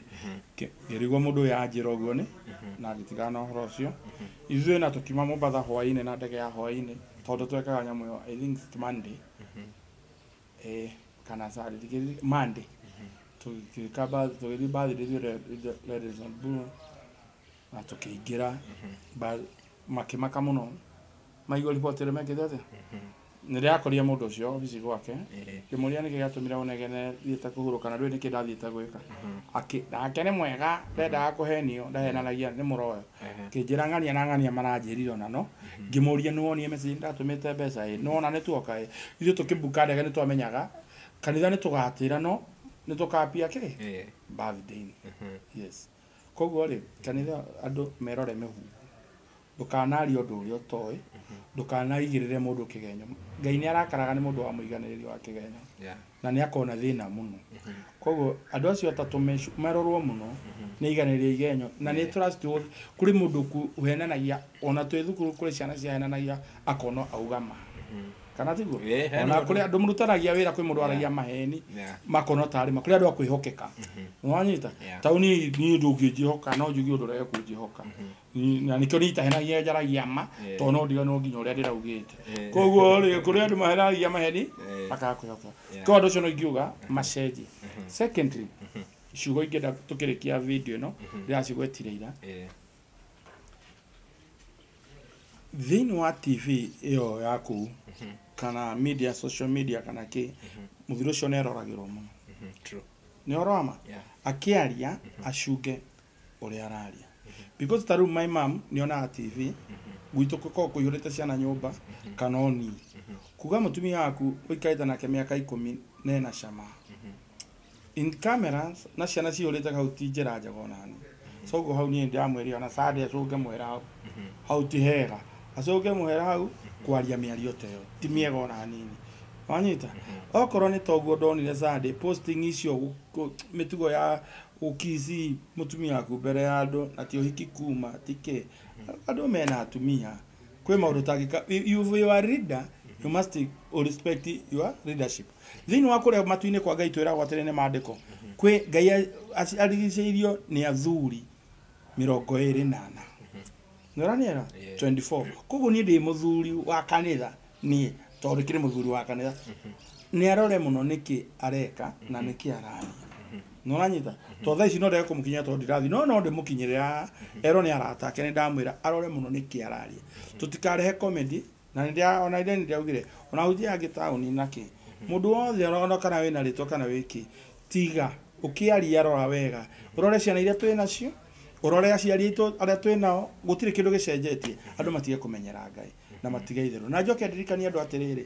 Ngĩrigwo mũndũ ũyũ anjĩra ũguo nĩ na ngĩtigana na ũhoro ũcio. Ithuĩ na tũkiuma Mombatha hwaĩ-inĩ na ndege ya hwaĩ-inĩ tondũ twekaga nyamũ ĩyo I think it's Monday kana Saturday Monday tũgĩka tũgĩthiĩ birthday ithuĩ Radisson Blu na tũkĩingĩra makĩmaka mũno maigua riboti ĩrĩa mekĩte atĩa. Nĩndĩrakorire mũndũ ũcio obici gwake ngĩmũria nĩkĩ gĩatũmire ũnegene thiĩte kũhurũka na ndũĩ nĩkĩ ndathiĩte gwĩka. Nake nĩ mwega ndendaga kũhenio ndahenanagia nĩ mũroyo kĩnjĩra ng'ania na ng'ania maranjĩrire ona no ngĩmũria nĩwonire message ndatũmĩte mbeca ĩ nĩwona nĩtuoka ĩ ithuĩ tũkĩmbuka ndege nĩtwamenyaga kanitha nĩtũgatĩra no nĩtũkambia kĩ birthday-inĩ. Yes. Koguo rĩ kanitha andũ merore mĩhuko ndũkanarie ũndũ ũrĩa ũtoĩ ndũkanaigĩrĩre mũndũ kĩgenyo. Ngai nĩ arakaraga nĩ mũndũ wa mũiganĩrĩri wa kĩgenyo na nĩ akona thĩna mũno. Koguo andũ acio atatũ merorwo mũno nĩ iganĩrĩria igenyo na nĩ trust kũrĩ mũndũ ũhenanagia ona twĩ thukuru kũrĩ ciana ciahenanagia akona auga ma kana tiguo ona kũrĩ andũ mũrutanagia wĩra kwĩ mũndũ aragia maheni makona tarĩ ma kũrĩ andũ a kwĩhokeka nĩwanyita taũni niĩ ndũngĩnjĩhoka no njuge ũndũ ũrĩa kũnjĩhoka na nĩkĩo niĩ itahenagia njaragia ma tondũ no ndiganĩrwo nginya ũrĩa ndĩraugĩte. Koguo rĩ kũrĩ andũ mahenagia maheni makaga kwĩhokeka. Koguo andũ acio no ingiuga macenjie. Secondly ciugo ingĩenda tũkĩrĩkia video ĩno ndĩracigwetire ira thĩinĩ wa TV ĩyo yaku kana media social media kana kĩ mũthuri ũcio nĩ aroragĩrwo mũno. Nĩ ũhoro wa ma akĩaria acunge ũrĩa araria because ta rĩu my mom nĩonaga TV gwitũ gũkoragwo kũihũrĩte ciana nyũmba kana o niĩ kuga mũtumia waku ũikarĩte nake mĩaka 14 cama in cameras na ciana cihũrĩte hau ti njĩra njega ona niĩ. So ũguo hau niĩ ndĩramwĩrire ona Sunday acũnge mwera hau hau ti hega acũnge mũhera hau kwaria mĩario ta ĩyo ti mĩega ona hanini. Wanyita okorwo nĩ toguo ndonire Sunday posting icio mĩtugo ya ũkici mũtumia waku mbere ya andũ na ti ũhiki kuma ti kĩ andũ mena atumia kwĩ maũndũ tangĩka. If you are leader you must respect your leadership. Thĩinĩ wa kũrĩa matu-inĩ kwa Ngai twĩragwo atĩrĩ nĩ maandĩko kwĩ Ngai arigicĩirio nĩ athuri 24 nĩũraniera 24. Koguo niĩ ndĩ mũthuri wa kanitha niĩ tondũ kĩrĩ mũthuri wa kanitha nĩ arore mũno nĩkĩ areka na nĩkĩ araria. Nĩũranyita tondũ thaa ici no ndege kũmũkinyĩra tondũ ndirathiĩ no ndĩmũkinyĩre erwo nĩ arata ake nĩ ndamwĩra arore mũno nĩkĩ araria tũtikarehe comedy na nĩ ona ire nĩndĩraugire ona hutia angĩ taũni nakĩ mũndũ wothe ona kana wĩna rĩtwa kana wĩkĩ tiga ũkĩaria rora wega ũrore ciana iria twĩ nacio ũrore aciari aitũ arĩa twĩ nao gũtirĩ kĩndũ gĩcenjetie andũ matige kũmenyera Ngai na matige itherũ. Na njoke ndirikanie andũ atĩrĩrĩ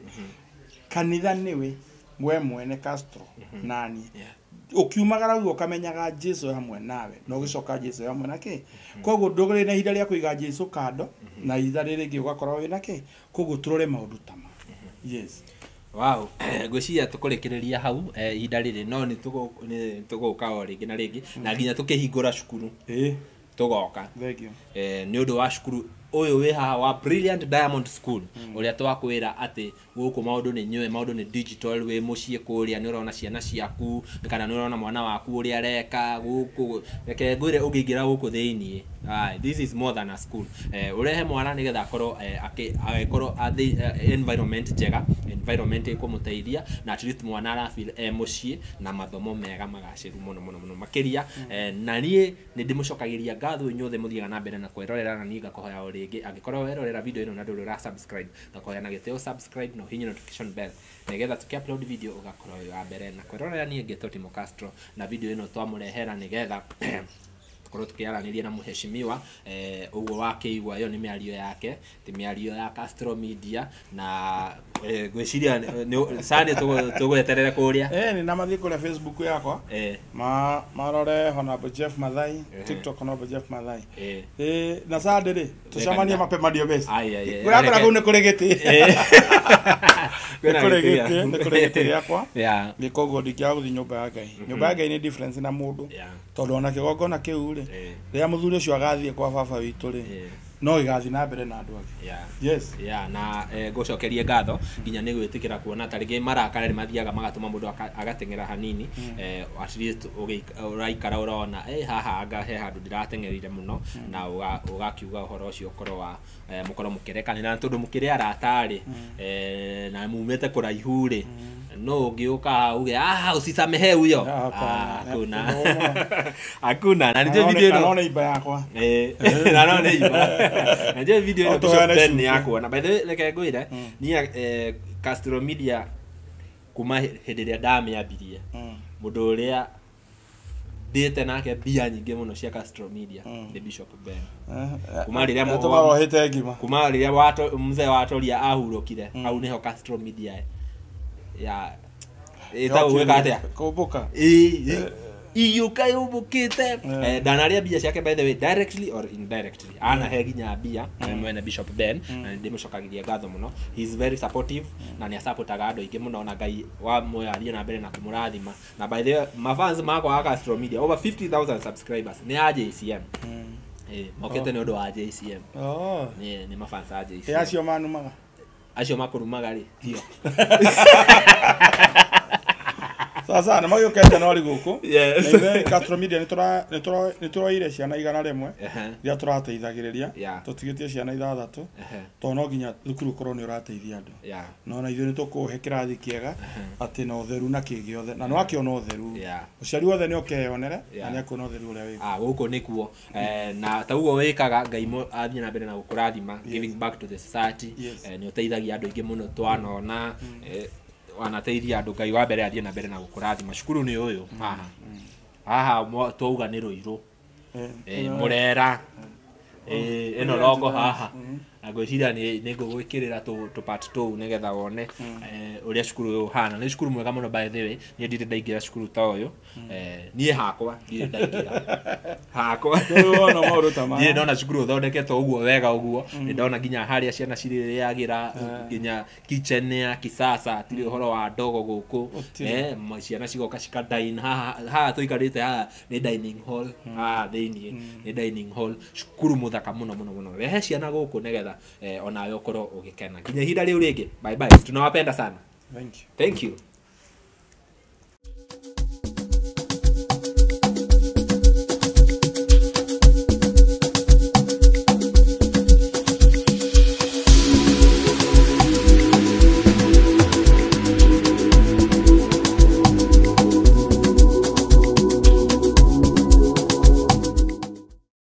kanitha nĩwe we mwene Castro nani ũkiumagara ũguo ũkamenyaga Jesu hamwe nawe na ũgĩcoka Jesu hamwe na kĩ. Koguo ndũgĩrĩ na ihinda rĩa kũiga Jesu kando na ihinda rĩrĩ rĩngĩ ũgakorwo wĩna kĩ. Koguo tũrore maũndũ ta ma. Yes. Wow, ngwĩciria tũkũrĩkĩrĩria hau ihinda rĩrĩ no nĩ tũgũka o rĩngĩ na rĩngĩ na nginya tũkĩhingũra cukuru tũgoka nĩ ũndũ wa cukuru ũyũ wĩ haha wa Brilliant Diamond School ũrĩa twakwĩra atĩ gũkũ maũndũ nĩ nyũĩ maũndũ nĩ digital wĩ mũciĩ kũrĩa nĩ ũrona ciana ciaku kana nĩ ũrona mwana waku ũrĩa areka gũkũ reke ngwĩre ũngĩingĩra gũkũ thĩiniĩ. This is more than a school. Ũrehe mwana nĩgetha akorwo agĩkorwo environment njega environment ĩkũmũteithia na at least mwana arafeel e mũciĩ na mathomo mega magacĩru mũno mũno mũno makĩria. Na niĩ nĩ ndĩmũcokagĩria ngatho inyuothe mũthiaga na mbere na kwĩrorera na niĩ ngakũhoya o rĩngĩ angĩkorwo werorera video ĩno na ndũrĩ ũra subscribe ngakũhoya na gĩtĩo subscribe na ũhihinye notification bell nĩgetha tũkĩ upload video ũgakorwo wĩ wa mbere na kwĩrorera. Niĩ ngĩtwo Timo Castro na video ĩno twamũrehera nĩgetha tukorwo tukiaranĩria na mũheshimiwa ũguo wakĩigua ĩyo nĩ mĩario yake ti mĩario ya Castro Media na ngwĩciria Sunday tũgweterere kũrĩa nĩ na mathiĩ kũrĩa Facebook yakwa marore Honorable Jeff Mathai TikTok Honorable Jeff Mathai na Sunday rĩ tũcemanie mapema ndio best kũrĩa kũu nĩ kũrĩ gĩtĩ nĩ kũrĩ gĩtĩ gĩakwa nĩ koguo ndingĩaga gũthiĩ nyũmba ya Ngai. Nyũmba ya Ngai nĩ difference na mũndũ tondũ ona kĩgongona kĩu rĩ rĩrĩa mũthuri ũcio agathiĩ kwa baba witũ rĩ no ĩgathiĩ na mbere na andũ angĩ. Yes. Na ngũcokerie ngatho nginya nĩ gwĩtĩkĩra kuona ta rĩngĩ marakara nĩ mathiaga magatũma mũndũ agateng'era hanini at least ũraikara ũrona haha anga he handũ ndĩrateng'erire mũno na ũgakiuga ũhoro ũcio ũkorwo wa mũkorwo mũkĩrekanĩra tondũ mũkĩrĩ arata rĩ na mumĩte kũraihu rĩ no ũngĩũka uge usisamehe huyo hakuna hakuna na ndio video ĩno naona iba yakwa na naona iba na ndio video ĩno Bishop Ben yakuona. By the way reke ngwĩre niĩ Castro Media kuma hĩndĩ ĩrĩa ndamĩambirie mũndũ ũrĩa ndĩte nake mbia nyingĩ mũno cia Castro Media nĩ Bishop Ben. Kuma rĩrĩa ngima kuma rĩrĩa mzee wa Toria ahurũkire hau nĩho Castro Media ya ĩtagwo gwĩka atĩa kũmbũka Igĩũka yũmbũkĩte. Ndanaria mbia ciake, by the way, directly or indirectly anahe nginya mbia mwene Bishop Ben, na nĩndĩmũcokagĩria ngatho mũno. He is very supportive na nĩ asapotaga andũ aingĩ mũno, na Ngai wa muoyo athiĩ na mbere na kũmũrathima. Na by the way, mafans makwa a Castro Media, over 50,000 subscribers nĩ a JCM. Mokĩte nĩ ũndũ wa JCM. Oh. Nĩ mafans a Ĩ JCM. acio manumaga. Acio makũrumaga rĩ, tio. Sasa nĩ magĩũkĩte no gũkũ. Yes. Na ithuĩ Castro Media nĩ tũroire ciana 100 iria tũrateithagĩrĩria. Tũtigĩtie ciana 6 tondũ no nginya thukuru ũkorwo nĩ ũrateithia andũ. No na ithuĩ nĩ tũkũhe kĩrathi kĩega atĩ na ũtheru na kĩ gĩothe, na nĩ wakĩona ũtheru. Mũciari wothe nĩ okeyonere na nĩ akuona ũtheru ũrĩa wĩ. Ah, gũkũ nĩkuo. Na taguo wĩkaga, Ngai athiĩ na mbere na gũkũrathima, giving back to the society. Nĩ ũteithagia andũ aingĩ mũno, twanona wanateithia andũ. Ngai wa mbere athiĩ na mbere na gũkũrathima. Cukuru nĩ ũyũ haha haha twauga nĩ Rũirũ. Mũrera. Ĩno rongo haha, na ngwĩciria nĩ ngũgwĩkĩrĩra tũ part tũu nĩgetha wone ũrĩa cukuru ũyũ ũhana. Nĩ cukuru mwega mũno, by the way. Niĩ ndirĩ ndaingĩra cukuru ta ũyũ. Niĩ hakwa ndirĩ ndaingĩra hakwa. Rĩu wona maũndũ ta maya. Ndirĩ ndona cukuru ũthondeketwo ũguo wega ũguo. Nĩ ndona nginya harĩa ciana cirĩrĩagĩra, nginya kitchen ya kisasa, tirĩ ũhoro wa ndogo gũkũ. Gũtirĩ. Ciana cigoka cikadain haha. Haha tũikarĩte haha nĩ dining hall, haha thĩiniĩ nĩ dining hall. Cukuru mũthaka mũno mũno mũno. Rehe ciana gũkũ nĩgetha onawe ũkorwo ũgĩkena. Nginya ihinda rĩu rĩngĩ, bye bye, tunawapenda sana. Thank you. Thank you.